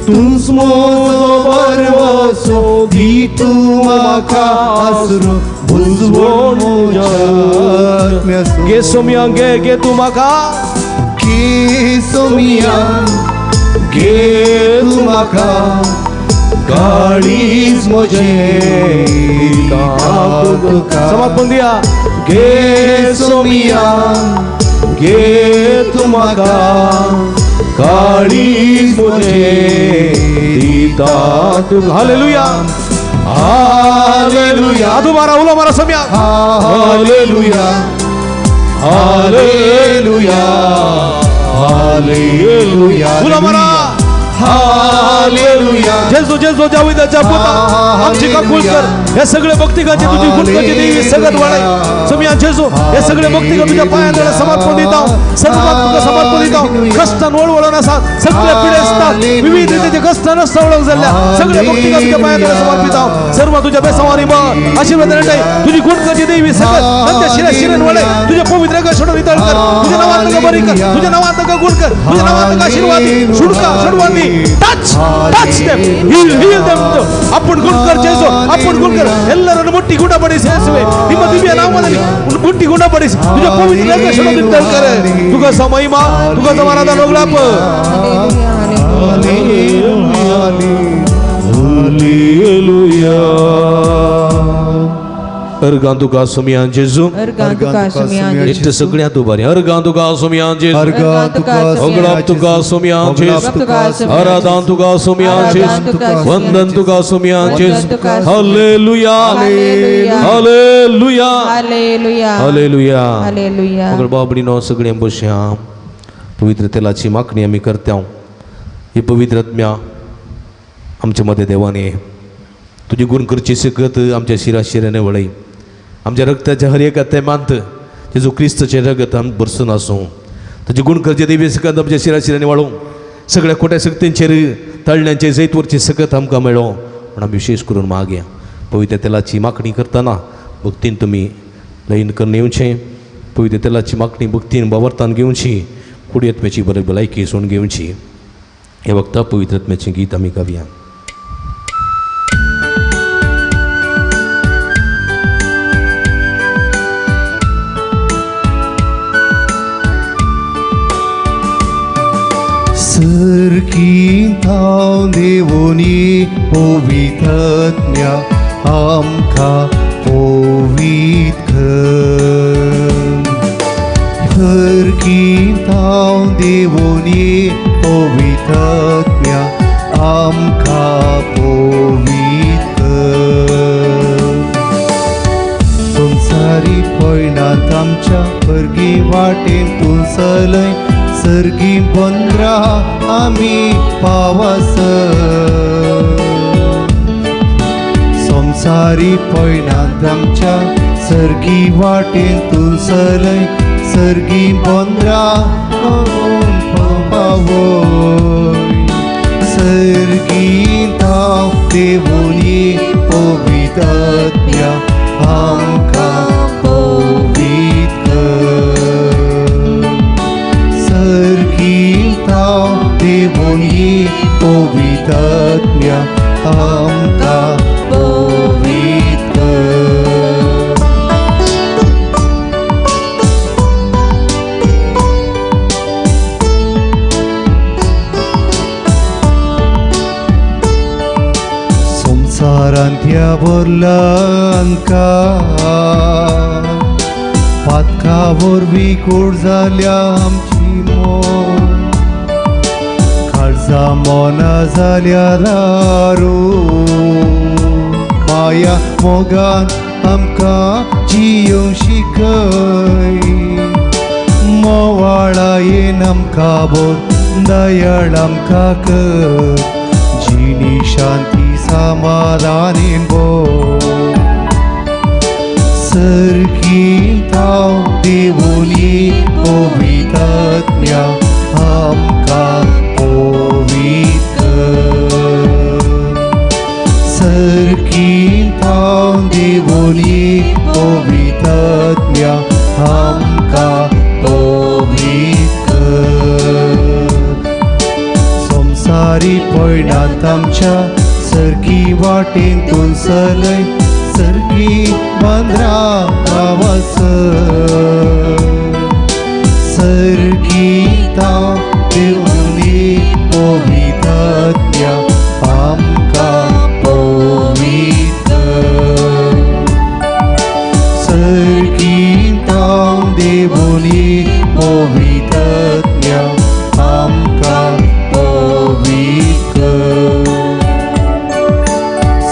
तूंच म्हजो भरवसो, दी तूं म्हाका आसरो, बुजवण म्हज्या आत्म्याचो. घे सोम्या, घे, घे तूं म्हाका, घे सोमिया, घे तूं म्हाका, काळीज म्हजें दिता तुका. समर्पण दिया. घे सोमिया, घे तूं म्हाका, काळीज म्हजें दिता तुका. हालेलुया, हालेलुया, आदू मारा, उलो मारा सोम्या. हालेलुया, हालेलुया, हालेलुया, उलो मारा. हालेलुया. जेजू, जेजू जाविदाच्या पुता, आमची काकूळ कर. हे सगळे भक्तिकाचे तुझी गुणकाची देवी सगळ्यात वाढाय सोम्या. जेजू, हे सगळे भक्ती तुझ्या पांयां समर्पण दिता, सर्वात तुका समर्पण दिता। कष्टान वळवळून आसात सगळे पिडेस्तात विविध रितीचे कष्टान सवळक जाल्ल्या सगळे भक्ती तुझ्या पांयां समर्पित। सर्व तुझ्या बेसवानी आशीर्वाद रेंडाय तुझी गुणकाची देवी सकत तांच्या शिरा शिरेन वळय तुझ्या पवित्र सोडून वितळ कर, तुझ्या नावान तुका बरी कर, तुझ्या नावान तुका गुण कर, तुझ्या नावान तुका आशीर्वाद दी, सुटका सोडवान दी। Touch touch them, heal heal them. आपण ಗುಣ ಕರ್ ಜೇಸು, आपण ಗುಣ ಕರ್ ಎಲ್ಲರನ್ನು ಮುಟ್ಟಿ ಗುಣಪಡಿಸಿ ಯೇಸುವೆ, ನಿಮ್ಮ ದಿವ್ಯ ನಾಮದಲ್ಲಿ ಮುಟ್ಟಿ ಗುಣಪಡಿಸಿ तुझ्या पवित्र रक्त सोडून वितळ कर। तुका महिमा, तुका समाधान होगलाप। हालेलुया। अर्गां तुका सुमियान जेजू, इष्ट सगळ्या तू बरे। अर्गां तुका सुमियान जेजू, ओगळाप तुका सुमियान जेजू, आराधन तुका सुमियान जेजू, वंदन तुका सुमियान जेजू। Hallelujah hallelujah hallelujah. मगर बाबडीनो सगळे बसया पवित्र तेलाची मागणी आमी करता। ही पवित्र आत्म्या आमच्या मदें देवाने तुजी गुण करची सकत आमच्या शिरा शिराने वळय, आमच्या रक्ताच्या हर एका तेमांत जेजू क्रिस्तचें रगत आम भरसून आसूं। तुजी गुण करचे देवी सकत आमच्या शिरा शिराने वाळोवं, सगळ्या खोट्या शक्तींचेर तळण्यांचे जैतवरची सकत आमकां मेळो म्हण आमी विशेष करून मागया। पवित्र तेलाची मागणी करतना भक्तीन तुमी लयीन करून येवचें, पवित्र तेलाची मागणी भक्तीन बावर्तान घेवची, कुडी आत्म्याची बरी भलायकी सोडून घेवची। हे वक्ता पवित्र आत्म्याचें गीत आमी गावया। सर्गी थाव देवोनी पवित्रत्म्या आमकां पवित्र कर। सर्गी थाव देवोनी पवित्रत्म्या आमकां पवित्र कर। संसारी पयणांत आमच्या वर्गी वाटेन तूं चलय, सर्गी बंद्रा आमी पावस। संसारी पयणांत आमच्या सर्गी वाटेन तूं चलय, सर्गी बंद्रा पावय। सर्गी थाव देवोनी पवित्रत्म्या आमकां पवित्र कर। सर्गी थाव देवोनी पवित्रत्म्या आमकां पवित्र कर। संसारांत ह्या भरला अंधकार, पातका वरवीं कोड जाल्या आमची मोग, काळजा मोना जाल्या लारू, माया मोगान आमकां जियोंक शिकय, मोवाळायेन आमकां बोर दयाळ आमकां कर, जिणी शांती समाधानेन बोर। सर्गी थाव देवोनी पवित्रत्म्या आमकां पवित्र कर। सर्गी थाव देवोनी पवित्रत्म्या आमकां पवित्र कर। संसारी पयणांत आमच्या सर्गी वाटेन तूं चलय, सर्गी बंद्रा पावस। सर्गी थाव देवोनी पवित्रत्म्या आमकां पवित्र कर। सर्गी थाव देवोनी पवित्रत्म्या आमकां पवित्र कर।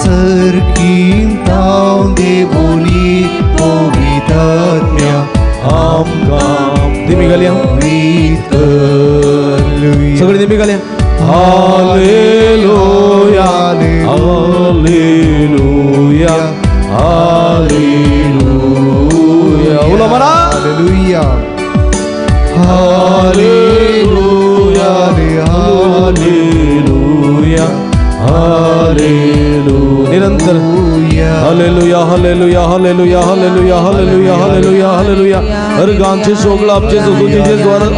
सर्गी थाव देवोनी पवित्रत्म्या आमकां दिमी घालया, पवित्र कर। सगळे दिमी घालया। Hallelujah hallelujah hallelujah. ओगला मना hallelujah hallelujah hallelujah hallelujah निरंतर hallelujah hallelujah hallelujah hallelujah hallelujah hallelujah hallelujah अर्गांचे सोगळा आमचे तुझे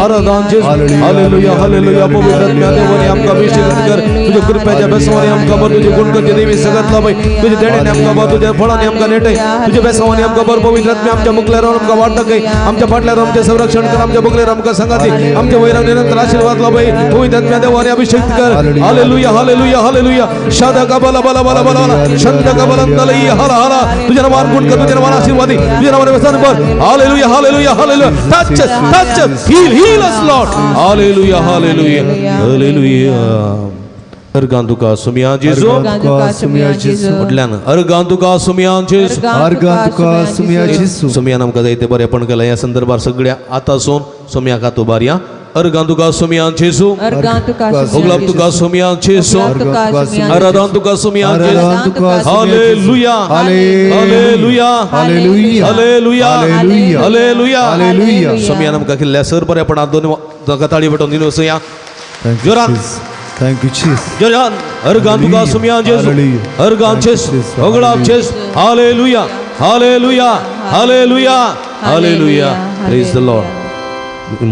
आराधांचे हालेलुया हालेलुया पवित्र आत्म्या आमकां अभिषेक कर तुझ्या कृपेच्या बेसवानी आमकां बर तुझे गुणकरचे देवी सगळ्यात लाभय तुझे देण्याने आमकां बर तुझ्या फळाने आमकां नेटय तुझ्या बेसवानी आमकां बर पवित्र आत्म्या आमच्या मुखल्यार आमकां वाट दाखय आमच्या फाटल्यार आमचें संरक्षण कर आमच्या मुखल्यार आमकां संगाती आमच्या वैराग निरंतर आशीर्वाद लाभय पवित्र आत्म्या देवाने अभिषेक कर हालेलुया हालेलुया हालेलुया शादा का बला बला बला बला शंत का बलंदलई हरा हरा तुझ्या नावावर गुण कर तुझ्या नावावर आशीर्वादी तुझ्या नावाने वसन कर hallelujah hallelujah hallelujah touch us touch us heal heal us Lord hallelujah hallelujah hallelujah अर्गां तुका सुमिया जेजू अर्गां तुका सुमिया जेजू म्हटल्यान अर्गां तुका सुमिया जेजू अर्गां तुका सुमिया जेजू सुमियान आमकां जायते बरेपण केलां ह्या संदर्भार सगळ्या आतां सोन सुमिया कातो बारया अर्गां तुका सुमिया जेजू अर्गां तुका ओगलाब तुका सुमिया जेजू आराधान तुका सुमिया जेजू hallelujah hallelujah hallelujah hallelujah hallelujah hallelujah hallelujah सुमियान आमकां केल्ल्या सर बरेपणा दोन ताका ताळी पेटोवन दिवन वचुया जोरान thank you Jesus जोरान अर्गां तुका सुमिया जेजू अर्गां जेजू ओगलाब जेजू hallelujah hallelujah hallelujah hallelujah praise the Lord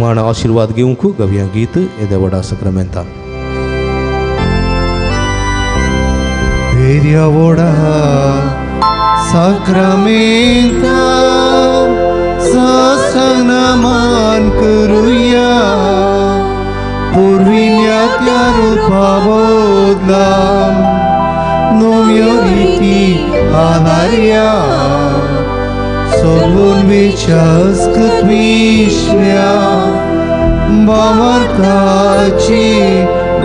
मान आशीर्वाद घेवंक गवया गीत येद्या व्हडा सक्रामेंतान वेर्या वोडा साक्रामेंता सासनामान करुया पुर्विल्या त्या रुपा बदला नव्यो रिती आदार्या सोडून विश्वास विश्व्या बावरताची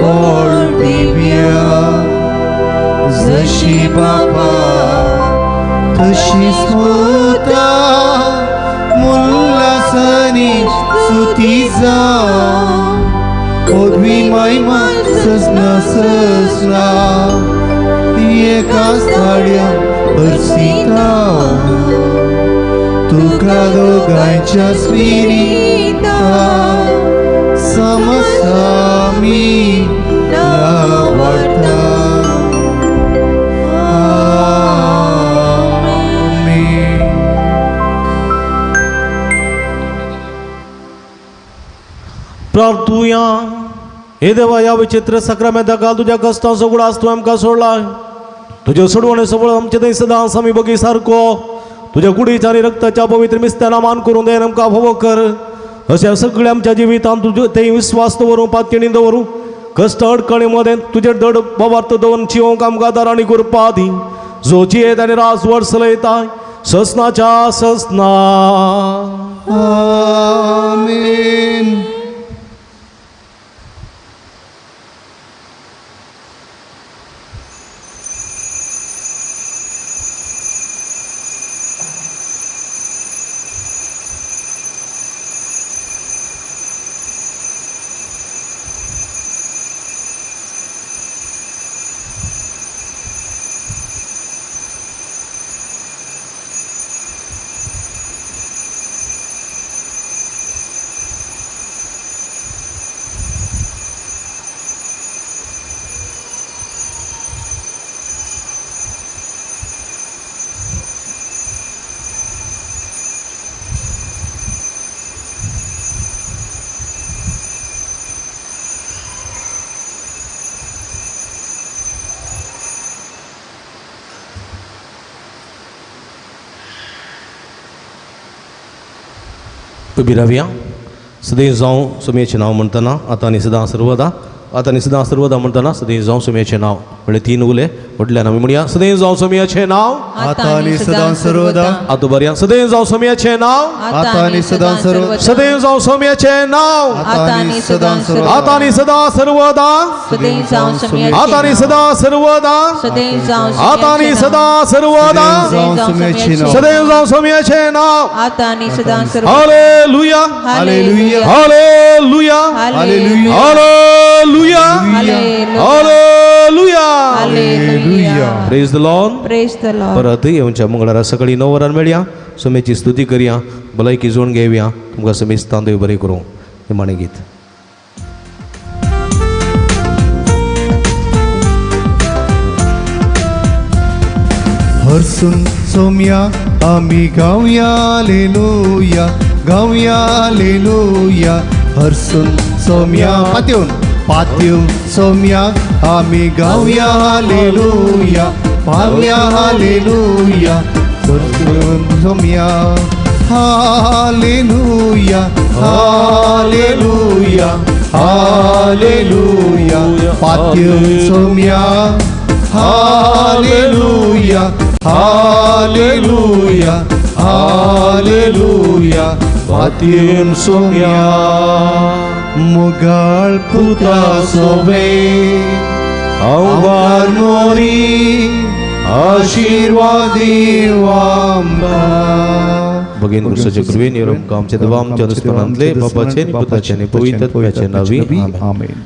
गोड दिव्या जशी बापा तशी स्मृता मुल्लासनी स्तुती जा पदवी महिमा सजना सजना एका स्थाड्या भरसिता तुका दोगांच्या स्पिरिता समसामी वाडटा आमेन. प्रार्थुया हे देवा ह्या विचित्र सक्रामेंता काल तुज्या कश्टांचो उगडास तूं आमकां सोडला तुज्यो सोडवणे सबळ आमचे थंय सदांच आमी बगी सारको तुज्या कुडीच्या आनी रक्ताच्या पवित्र मिस्त्याना मान करून दे आमकां फावो कर अशा सगळ्या आमच्या जिवितांत तुज्यो ते विस्वास दवरूं पातयेणी दवरूं कश्ट अडकणी मदें तुजेर दड बाबार्थ दवरून जिवंक आमकां आदार आनी कृपा दी जो जियेत आनी राजवट चलयता ससनाच्या ससना आमेन. उबी रावया सदैव जावं सुमेचें नांव म्हणटना आतां आनी सदां सर्वदा आतां आनी सदां सर्वदा म्हणटना सदैव जावं सुमेचें नांव म्हणल्यार तीन उले व्हडल्यान आमी म्हणया सदैव जावं सुमयाचें नांव आतां आनी सदां सर्वदा आतां बरया सदैव जावं सुमयाचें नांव आतां आनी सदां सर्वदा सदैव जावं सुमयाचें नांव आतां आनी सदां सर्वदा आतां आनी सदां सर्वदा सदैव जावं सुमयाचें आतां आनी सदां सर्वदा सदैव जावं आतां आनी सदां सर्वदा जावं सुमयाचें नांव सदैव जावं सुमयाचें नांव आतां आनी सदां सर्वदा hallelujah hallelujah hallelujah hallelujah hallelujah hallelujah hallelujah hallelujah. Hallelujah. Praise the Lord. Praise the Lord. परत येवच्या मंगळारा सकाळी 9 वरां मेळया. सोम्याची स्तुती करया, भलायकी जोड घेवया. तुमकां समेस्तान देव बरें करूं. निमाणें गीत. हरसून सोम्या आमी गावया लेलुया, गावया लेलुया. हरसून सोम्या पात्योन पात्योन सोम्या आमी गावया लेलुया, पावया हालेलुया. हरसून सोम्या हालेलुया, हालेलुया, हालेलुया. पात्योन सोम्या हालेलुया, हालेलुया, हालेलुया. पात्योन सोम्या मुगाळ पुता सोबे हांव मोरी आशीर्वाद आमकां. भगीन क्रिस्ताचे कृपेन आमच्या देवा आमच्या दुस्मानांतले बापाचे आनी पुताचे आनी पवित्र आत्म्याचे नांवी. आमेन. आमेन.